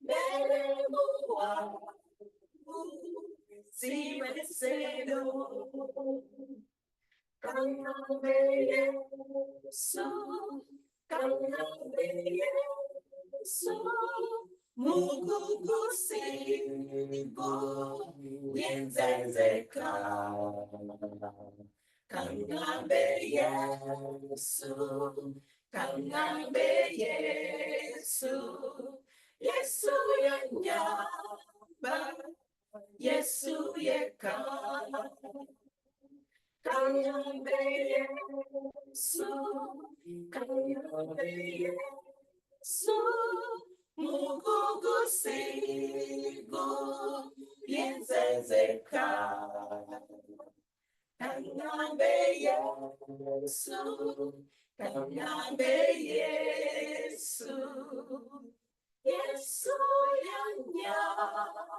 mere muwa ziweselo. Kangambe Yesu, Kangambe Yesu, Mugugusigo yenzenzeka. Kangambe Yesu, Kangambe Yesu, Yesu yanyamba, Yesu yeka. Kangambe Yesu, Kangambe Yesu, Mugugusigo yenzenzeka. Kangambe Yesu, Kangambe Yesu, Yesu yanyamba,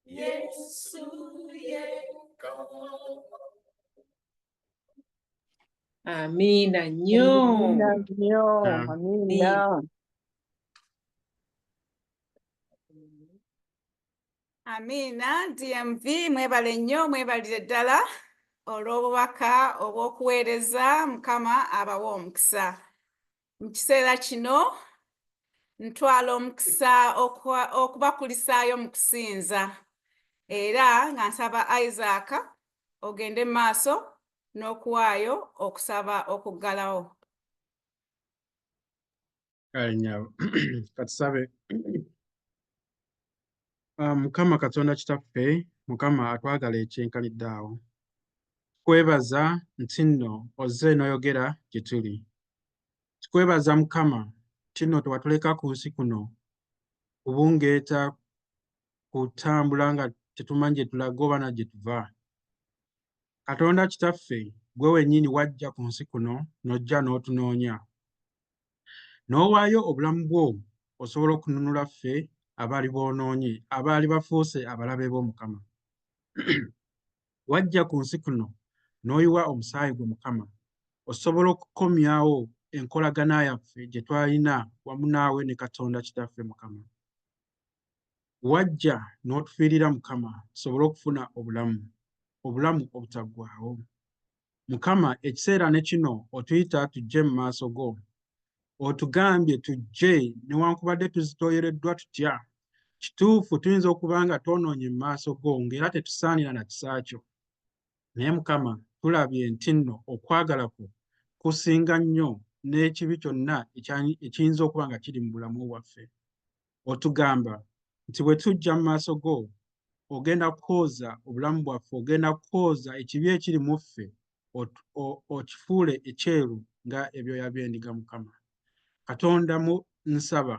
Yesu yeka. Amiina nnyo. Amiina nnyo. Amiina. Amiina DMV mwebale nnyo mwebalire ddala olw'obubaka obw'okuweereza Mukama abawe omukisa. Mu kiseera kino ntwala omukisa okubakulisaayo mu kusinza era nga nsaba Isaac ogende mu maaso n'okuwaayo okusaba okuggalawo. Kale nnyabo katusabe. Mukama Katonda Kitaffe, Mukama atwagala ekyenkanidde awo. Tukwebaza nti nno ozze n'oyogera gye tuli. Tukwebaza Mukama nti nno tewatuleka ku nsi kuno kubungeeta kutambula nga tetumanyi gye tulaga oba na gye tuva. Katonda Kitaffe, ggwe wennyini wajja ku nsi kuno n'ojja n'otunoonya. N'owaayo obulamu bwo osobola okununula ffe abaali boonoonye, abaali bafuuse abalabe bo Mukama. Wajja ku nsi kuno n'oyiwa omusaayi gwo Mukama, osobola okukomyawo enkolagana yaffe gye twalina wamu naawe ne Katonda Kitaffe Mukama. Wajja n'otufiirira Mukama tusobole okufuna obulamu, obulamu obutaggwaawo. Mukama ekiseera ne kino otuyita tujje mu maaso go. Otugambye tujje newankubadde tuzitooyereddwa tutya. Kituufu tuyinza okuba nga twonoonye mu maaso go ng'era tetusaanira na kisa kyo. Naye Mukama tulabye nti nno okwagala kwo kusinga nnyo n'ekibi kyonna ekiyinza okuba nga kiri mu bulamu bwaffe. Otugamba nti bwe tujja mu maaso go ogenda kwoza obulamu bwaffe, ogenda kwoza ekibi ekiri mu ffe okifuule ekyeru nga ebyoya by'endiga Mukama. Katonda mu nsaba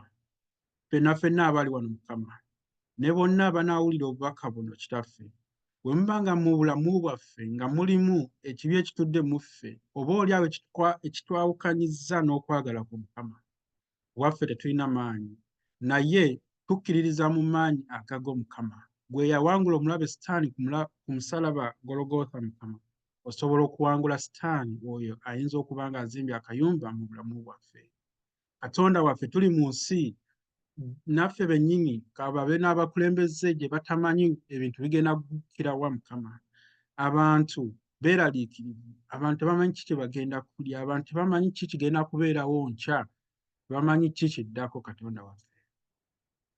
ffenna ffenna abali wano Mukama ne bonna abanaawulira obubaka buno Kitaffe, bwe muba nga mu bulamu bwaffe nga mulimu ekibi ekitudde mu ffe oba oli awo ekitwawukanyizza n'okwagala kwo Mukama, waffe tetulina maanyi naye tukkiririza mu maanyi agago Mukama. Gwe yawangula omulabe Sitaani ku musalaba Gologotha Mukama, osobola okuwangula Sitaani oyo ayinza okuba ng'azimbye akayumba mu bulamu bwaffe. Katonda waffe tuli mu nsi naffe bennyini kababe n'abakulembeze gye batamanyi ebintu bigenda kuggukira wa Mukama. Abantu Beeraliikirivu, abantu tebamanyi ki kye bagenda kulya, abantu tebamanyi ki kigenda kubeerawo nkya, tebamanyi ki kiddako Katonda waffe.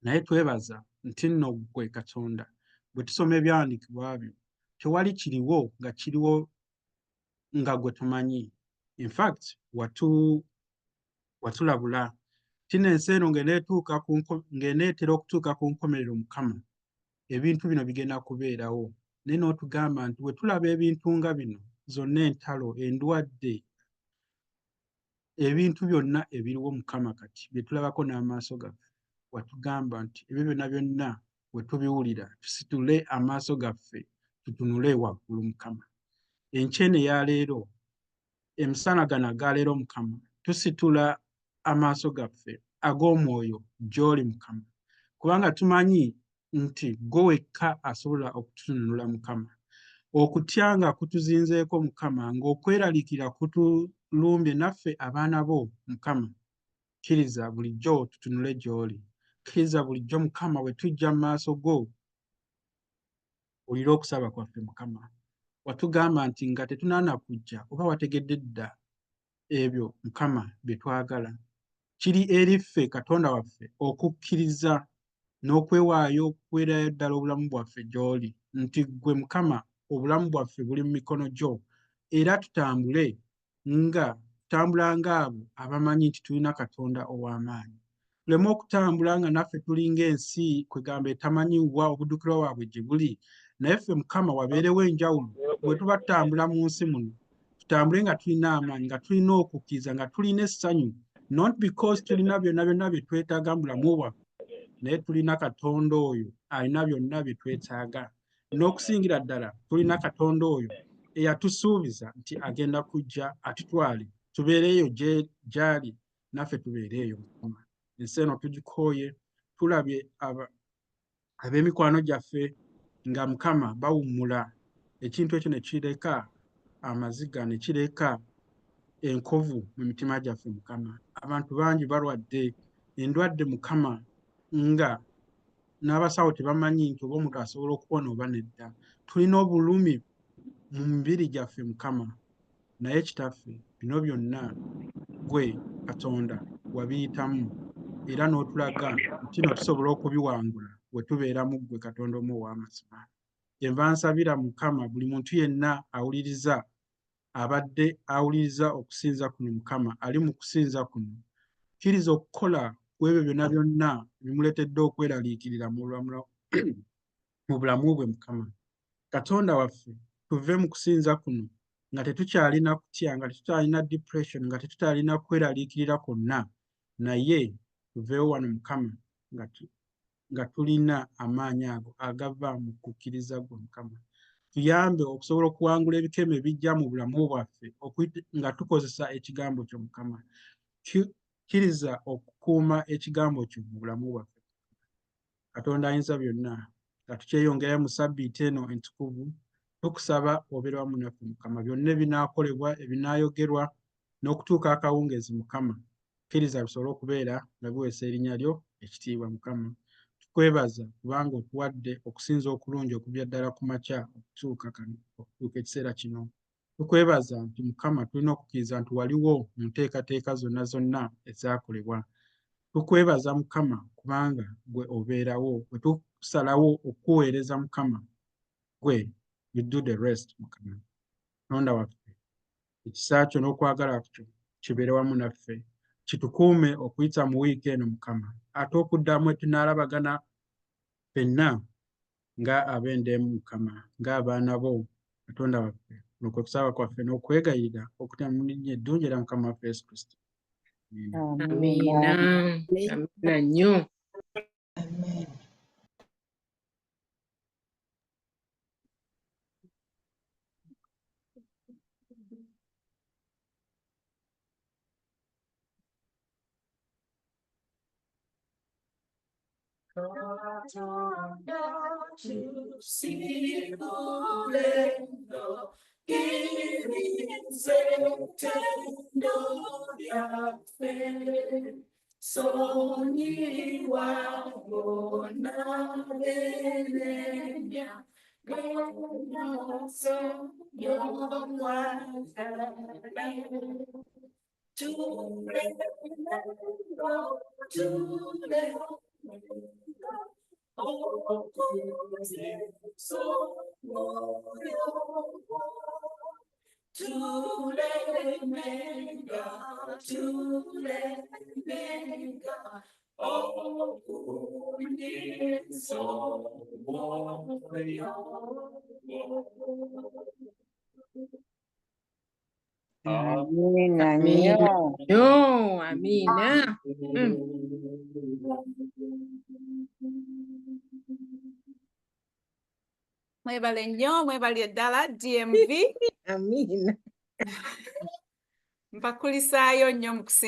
Naye twebaza nti nno ggwe Katonda bwe tusoma ebyawandiikibwa byo tewali kiriwo nga kiriwo nga gwe tumanyi. In fact watulabula kino ensi eno ng'eneetuuka ku ng'eneetera okutuuka ku nkomerero Mukama, ebintu bino bigenda kubeerawo. Naye n'otugamba nti bwe tulaba ebintu nga bino zonna, entalo, endwadde, ebintu byonna ebiriwo Mukama kati bye tulabako n'amaaso gaffe, watugamba nti ebyo byonna byonna bwe tubiwulira tusitule amaaso gaffe tutunule waggulu Mukama. Enkya eno eya leero, emisana gano aga leero Mukama, tusitula amaaso gaffe ag'omwoyo gy'oli Mukama, kubanga tumanyi nti ggwe wekka asobola okutununula Mukama. Okutya nga kutuzinzeeko Mukama, ng'okweraliikirira kutulumbye naffe abaana bo Mukama, kkiriza bulijjo tutunule gy'oli. Kkiriza bulijjo Mukama bwe tujja mu maaso go owulire okusaba kwaffe Mukama. Watugamba nti nga tetunaana kujja oba wategedde dda ebyo Mukama bye twagala. Kiri eri ffe Katonda waffe okukkiriza n'okwewaayo okuweerayo ddala obulamu bwaffe gy'oli, nti ggwe Mukama obulamu bwaffe buli mu mikono gyo, era tutambule nga tutambula ng'abo abamanyi nti tulina Katonda ow'amaanyi. Tuleme okutambula nga naffe tulinga ensi kwegamba etamanyi wa obuddukiro bwabwe gye buli, naye ffe Mukama wabeerewo enjawulo bwe tuba tutambula mu nsi muno, tutambule nga tulina amaanyi, nga tulina okukkiriza, nga tulina essanyu, not because tulina byonna byonna bye twetaaga mu bulamu bwaffe, naye tulina Katonda oyo alina byonna bye twetaaga. N'okusingira ddala tulina Katonda oyo eyatusuubiza nti agenda kujja atutwale tubeereeyo gy'ali, naffe tubeereeyo Mukama. Ensi eno tugikooye, tulabye ab'emikwano gyaffe nga Mukama bawummula, ekintu ekyo ne kireka amaziga, ne kireka enkovu mu mitima gyaffe Mukama. Abantu bangi balwadde endwadde Mukama nga n'abasawo tebamanyi nti oba omuntu asobola okuwona oba nedda. Tulina obulumi mu mibiri gyaffe Mukama, naye Kitaffe bino byonna ggwe Katonda wabiyitamu era n'otulaga nti no tusobola okubiwangula bwe tubeera mu ggwe Katonda omu ow'amazima. Kyenva nsabira Mukama buli muntu yenna awuliriza, abadde awuliriza okusinza kuno Mukama, ali mu kusinza kuno, kkiriza okukola ku ebyo byonna byonna ebimuleetedde okweraliikirira mu bulamu bwe Mukama. Katonda waffe, tuve mu kusinza kuno nga tetukyalina kutya, nga tetukyalina depression, nga tetukyalina kweraliikirira kwonna, naye tuveewo wano Mukama nga tulina amaanyi ago agava mu kukkiriza ggwe Mukama. Tuyambe okusobola okuwangula ebikemo ebijja mu bulamu bwaffe nga tukozesa ekigambo kyo Mukama. Kkiriza okukuuma ekigambo kyo mu bulamu bwaffe. Katonda ayinza byonna, nga tukyeyongerayo mu ssabbiiti eno entukuvu, tukusaba obeere wamu naffe Mukama. Byonna ebinaakolebwa, ebinaayogerwa n'okutuuka akawungeezi Mukama, kkiriza bisobole okubeera nga biweesa erinnya lyo ekitiibwa Mukama. Tukwebaza kubanga otuwadde okusinza okulungi okuvira ddala ku makya okutuuka ekiseera kino. Tukwebaza nti Mukama tulina okukkiriza nti waliwo mu nteekateeka zonna zonna ezaakolebwa. Tukwebaza Mukama kubanga ggwe obeerawo. Bwe tusalawo okukuweereza Mukama, ggwe you do the rest Mukama. Katonda waffe, ekisa kyo n'okwagala kyo kibeere wamu naffe, kitukuume okuyita mu wiiki eno Mukama, ate okuddamu tunaalabagana ffenna nga ab'endeemu Mukama, ng'abaana bo Katonda waffe. Kuno kwe kusaba kwaffe n'okwegayirira okutya mu linnya eddungi era Mukama waffe Yesu Kristo. Amiina. Amiina nnyo. Amen. Katonda tusiibulendo, kkiriza ettendo lyaffe. Sonyiwa bonna benenya, Maaso y'omwagala. Tulemenga, tulemenga, okuziso mwoyo. Tulemenga, tulemenga, okuziso mwoyo. Amiina Amiina nnyo. nnyo. Amiina. Mwebale nnyo, mwebale ddala DMV. Amiina. Mbakulisaayo nnyo mu kusinza.